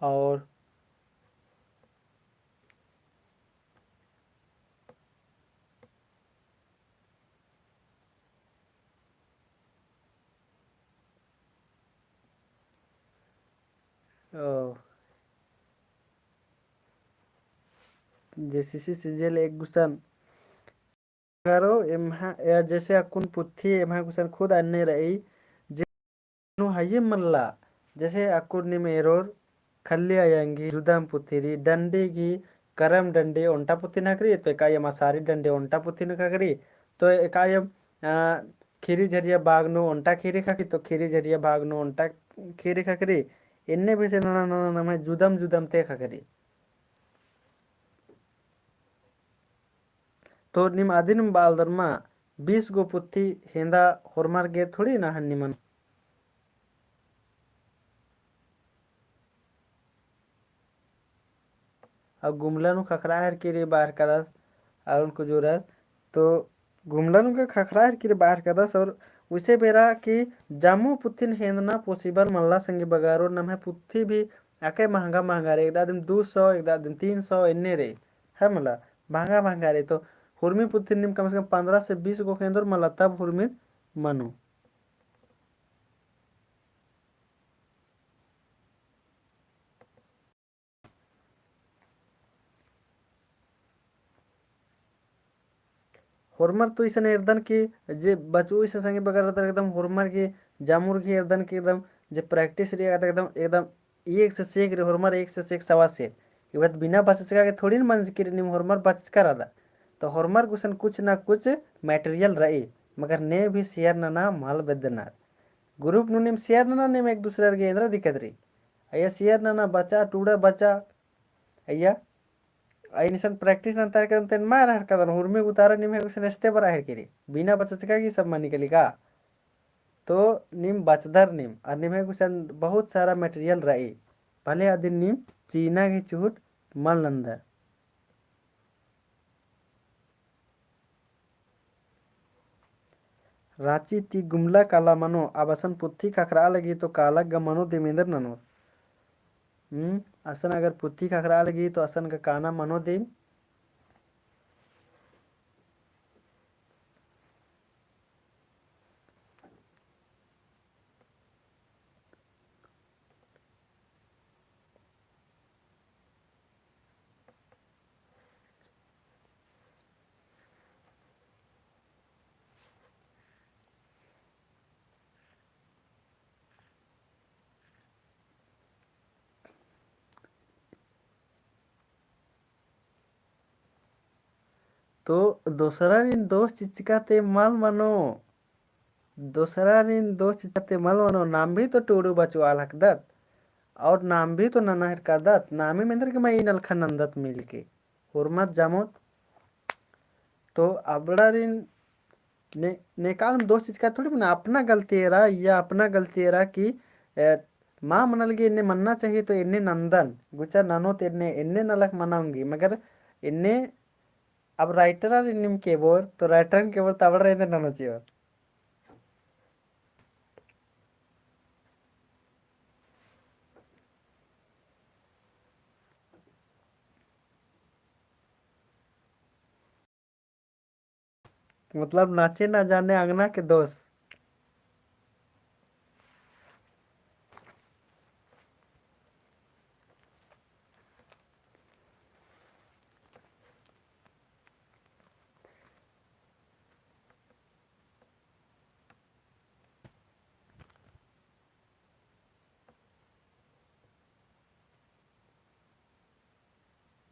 और ओ, जे सी सी सीरियल एक गुसन करो, एम्हा, या जैसे अक्कुन पुथी एम्हा गुसन खुद अन्ने रई, जे नू हइये मल्ला, जैसे अक्कुन नीम एरोर खल्ली अयंग गही जुदम पुथी रई, डंडी गही करम डंडी ओन्टा पुथी नू ख़क्खरी, तो एका अयम असारी डंडी ओन्टा पुथी नू ख़क्खरी, तो एका अयम, आ, खीरी झरिया बाग नू ओन्टा खीरी ख़क्खरी, तो खीरी झरिया बाग नू ओन्टा खीरी ख़क्खरी, एन्ने बेसे नना नना नम्है जुदम जुदम ती ख़क्खरी। तो नीम अदिन बआलदर मा, बीस गो पुथी हेंदा होरमर गे थोड़ी ना हन्नी मनो। अउर गुमला नू ख़क्खरा हेरकी रई बअर कादस, अरुण कुजूरस, तो गुमला नू गे ख़क्खरा हेरकी रई बअर कादस, और उइसे बेरा कि जम्मो पुथिन हेंदना possible मल्ला संगी बगारो, नम्है पुथी भी अकय महंगा महंगा रई, एकदा दिम दू सौ, एकदा दिम तीन सौ, एन्ने रई, है मला, महंगा महंगा रई। तो हुरमी पुथिन नीम कम से कम पन्द्रह से बीस गो हेंदोर मला, तब हुरमी मनो। होरमर तो इसन एरदन कि जे बचऊ इसन संगे बगर रअदर एकदम होरमर गही जामुर गही एरदन कि एकदम जे practice रई एकदम, एकदम एक से सेक रई होरमर, एक से सेक सवा सेक। इबत बिना बचचका के थोड़ी न मंजकी रई, नीम होरमर बचचका रअदर। तो होरमर गुसन कुछ ना कुछ material रई, मगर ने भी share नना मल बेद्दनर। Group नू नीम share नना, नीम एक दूसरे गे एन्दरा दिक्कत रई। अइय्या share नना बचा, टूड़ा बचा। अइय्या, अइन इसन practice नन्तार के तेन मार हर कदन, हुरमी उतारा निम्है गुसन एस्ते बरा हेरकी रई। बिना बचचका की सब मनी कली का। तो नीम बचदर नीम, अर निम्है गुसन बहुत सारा material रई। भले अदिन नीम चीना गही चुहुट मल नन्दर। राँची ती गुमला काला मनो, अब असन पुथी ख़क्खरआ लगी तो काला गा मनो दिम एन्देर ननोर। हम्म, असन अगर पुथी ख़क्खरआ लगी तो असन गा काना मनो दिम। तो दोसरारिन दोष चिच्चका ती मल मनो, दोसरारिन दोष चिच्चका ती मल मनो, नाम भी तो टूड़ू बचुआल हकदत, और नाम भी तो नना हेरकादत, नामे मेंदर के मैं ई नलखा नन्दत मिलके, होरमत जामोत। तो अबड़ारिन ने, नेकालम दोष चिच्चका थोड़ी मना, अपना गलती एरा, या अपना गलती एरा कि, ए, मा मनल गे एन्ने मनना चाहिए तो एन्ने नन्दन, गुचा ननोत एन्ने, एन्ने नलख मना ओंगी, मगर एन्ने अब writer आर नीम केबोर, तो writer केबोर तो अबड़ार एन्ने ननो चिओर। मतलब नाचे ना जाने अंगना के दोष।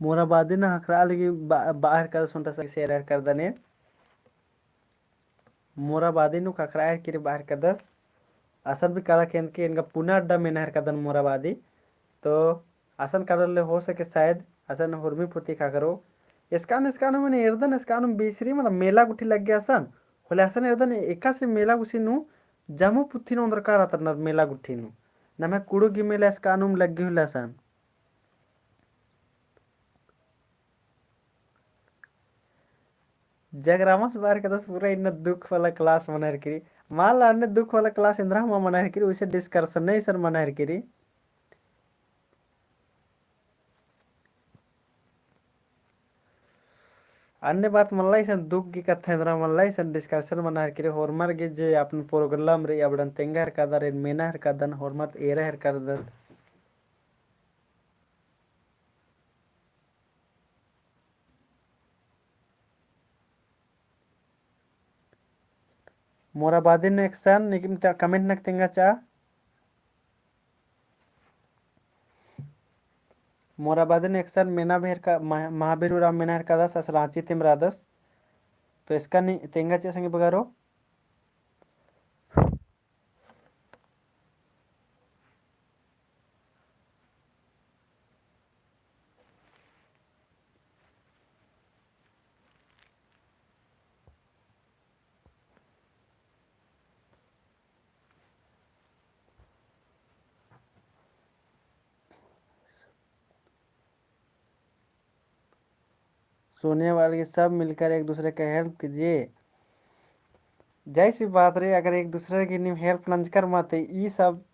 मोराबादी नू ख़क्खरआ लगी बा-, बअर कर सुन्टा सा share कर दने। मोराबादी नू ख़क्खरआ हेरकी रई बअर करदस। असन भी काला खेंद के एंगा पुना अड्डा मेना हेरकादन मोराबादी। तो असन काला ले हो सके शायद असन हुरमी पुथी ख़क्खरो। एसकान, एसकान मने एरदन एसकान बिसरी मतलब मेला गुट्ठी लग्गे असन। होले असन एरदन एकासे मेला गुट्ठी नू जम्मो पुथी नू ओन्दरका रअदर नर मेला गुट्ठी नू। नम्है कुँड़ुख़ गही मेला एसकानुम लग्गी होले असन। जगरामस बअर करदस पूरा इन्ना दुख वाला class मना हेरकी रई। माला अन्ने दुख वाला class एन्दरा मा मना हेरकी रई, उइसे discussion ने इसन मना हेरकी रई। अन्ने बात मल्ला इसन दुख की कत्था एन्दरा मल्ला इसन discussion मना हेरकी रई, होरमर गे जे अपन program रई अबड़न तेंगा हेरकादर, एन मेना हेरकादन, होरमर एरा हेरकादत। मोराबादिन एकसन निकिम ता comment नक तेंगा चा। मोराबादिन एकसन मेना भेर का, महा-, महावीर उराँव मेना हेरकादस, आस राँची तिम रअदस। तो एकसन नी तेंगा चा संगी बगारो। सोनिया वाला के सब मिलकर एक दूसरे का help कीजिए। जैसी बात रई, अगर एक दूसरे की नीम help नंजकर मते, ई सब,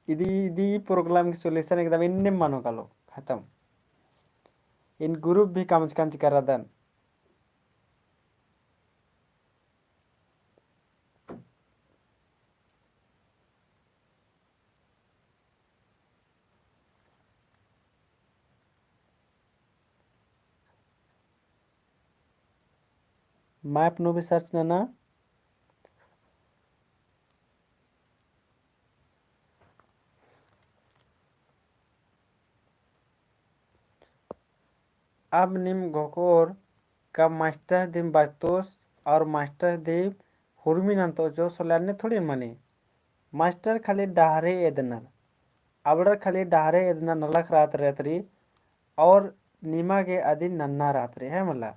इदी, इदी ई program की solution एकदम इन्ने मनो कालो, खतम। एन group भी कमचकन चिकरदन। Map नू भी search नना। अब नीम घोखोर का मास्टर दिम बचतोस और मास्टर दिम हुरमी नन्तोस जो सोले अन्ने थोड़ी मनी। मास्टर खाली डहरे एदनर, अबड़र खाली डहरे एदनर नलख रहत रहत रई और निमा गे अदिन नन्ना रहत रई, है मला।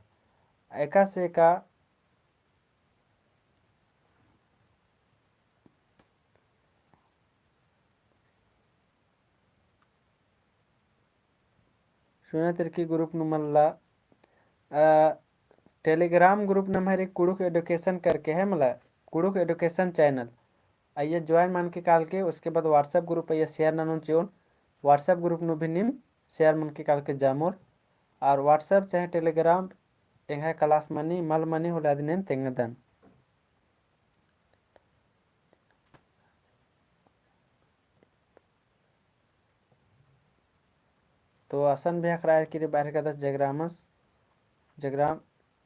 एकासे का सुना तिरकी group नू मल्ला, अ, Telegram group नम्है रई कुँड़ुख़ education करके है मला, कुँड़ुख़ education channel। अइय्या join मनके कालके, उसके बाद WhatsApp group अइय्या share ननोन चिओन, WhatsApp group नू भी नीम share मनके कालके जामोर, और WhatsApp चाहे Telegram एंग्है class मनी, मल मनी होले अदिन एन तेंगदन। तो असन भी ख़क्खरआ हेरकी रई बरहर कादस जगरामस, जगराम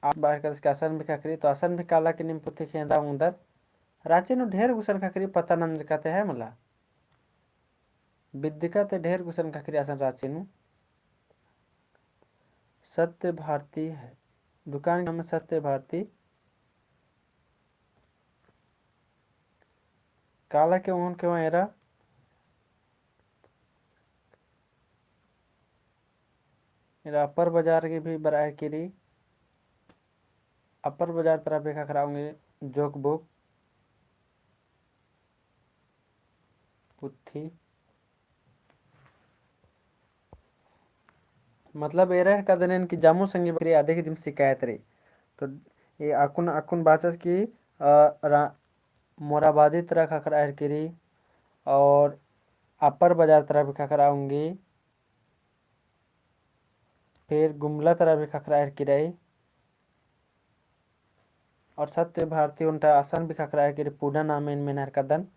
आ बरहर कादस के असन भी ख़क्खरई, तो असन भी काला कि नीम पुथी खेंदा ओंगदर। राँची नू ढेर गुसन ख़क्खरई पता नंजका ती है मला। बिद्दका ती ढेर गुसन ख़क्खरई असन राँची नू। सत्य भारती है, दुकान का नाम है सत्य भारती। काला के ओन के वहाँ एरा, एरा अपर बाजार के भी बरआ हेरकी रई। अपर बाजार तरफ भी ख़क्खरआ ओंगी जोक बुक पुथी। मतलब एरा हेरकादन एन कि जामो संगी बकरी आदि के दिम शिकायत रई। तो ये अक्कुन, अक्कुन बाचस कि, अ, रा-, मोराबादी तरफ ख़क्खरआ हेरकी रई और अपर बाजार तरफ भी ख़क्खरआ ओंगी। फिर गुमला तरफ भी ख़क्खरआ हेरकी रई। और सत्य भारती ओन्टा असन भी ख़क्खरआ हेरकी रई, पूरा नाम एन मेना हेरकादन।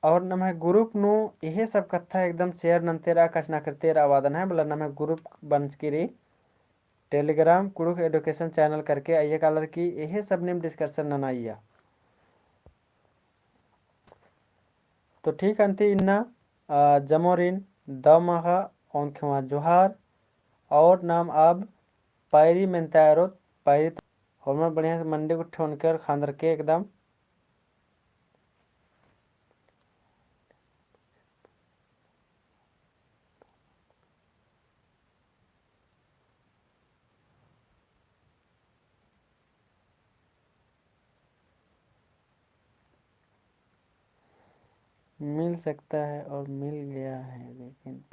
और नम्है group नू एहे सब कत्था एकदम share नन्ते रआ, कछनखरते रआ वादन है, मतलब नम्है group बंचकी रई Telegram कुँड़ुख़ education channel करके, अइय्या कालर की एहे सब नीम discussion नना अइय्या। तो ठीक अन्ती इन्ना, अ, जमोरिन दव माख़ा ओन्द खेवा जोहार। और नाम अब पैरी मेन्ता एरोत, पैरी होरमा बढ़िया से मंडी गुट्ठी ओनके और खान्दर के एकदम। मिल सकता है और मिल गया है, लेकिन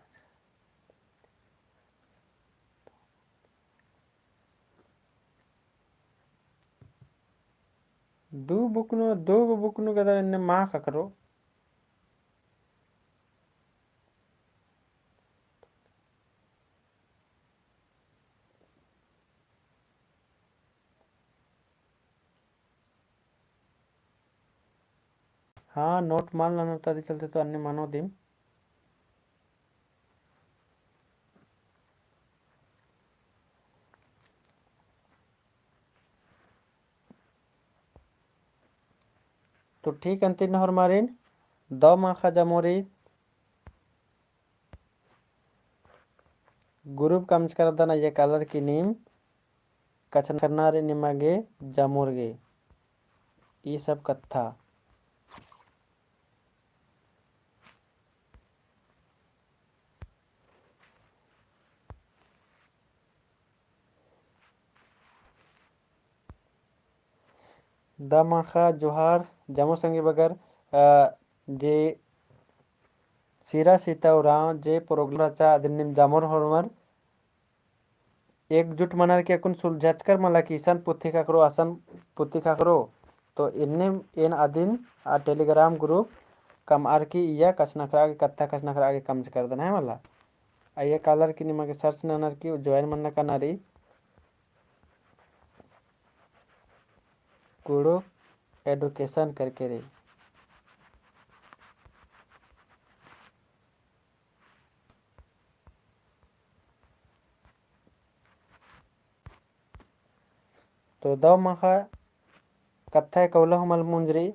दू बुकनो, दू गो बुकनो गदा एन्ने मा ख़क्खरो। हाँ, note मल ननर ती चलते तो अन्ने मनो दिम। तो ठीक अन्ती नू होरमारिन, दव माख़ा जामो रई। Group कमचकर दन अइय्या कालर की नीम कछनखरना रई निमा गे जामोर गे। ई सब कत्था। दव माख़ा जोहार, जामो संगी बगर, अ, जे सिरा सीता उराँव जे program रहचा अदिन नीम जामोर होरमर एकजुट मनर की अक्कुन सुलझचकर मला की इसन पुथी ख़क्खरो, असन पुथी ख़क्खरो, तो इन्ने एन अदिन आ Telegram group कमअर की इय्या कछनखरआ गे, कत्था कछनखरआ गे कमचकर दन है मला। अइय्या कालर की निमा गे search ननर की join मन्ना काना रई। कुँड़ुख़ education करके रई। तो दव माख़ा कत्था कौला हूँ मल मुंजरी,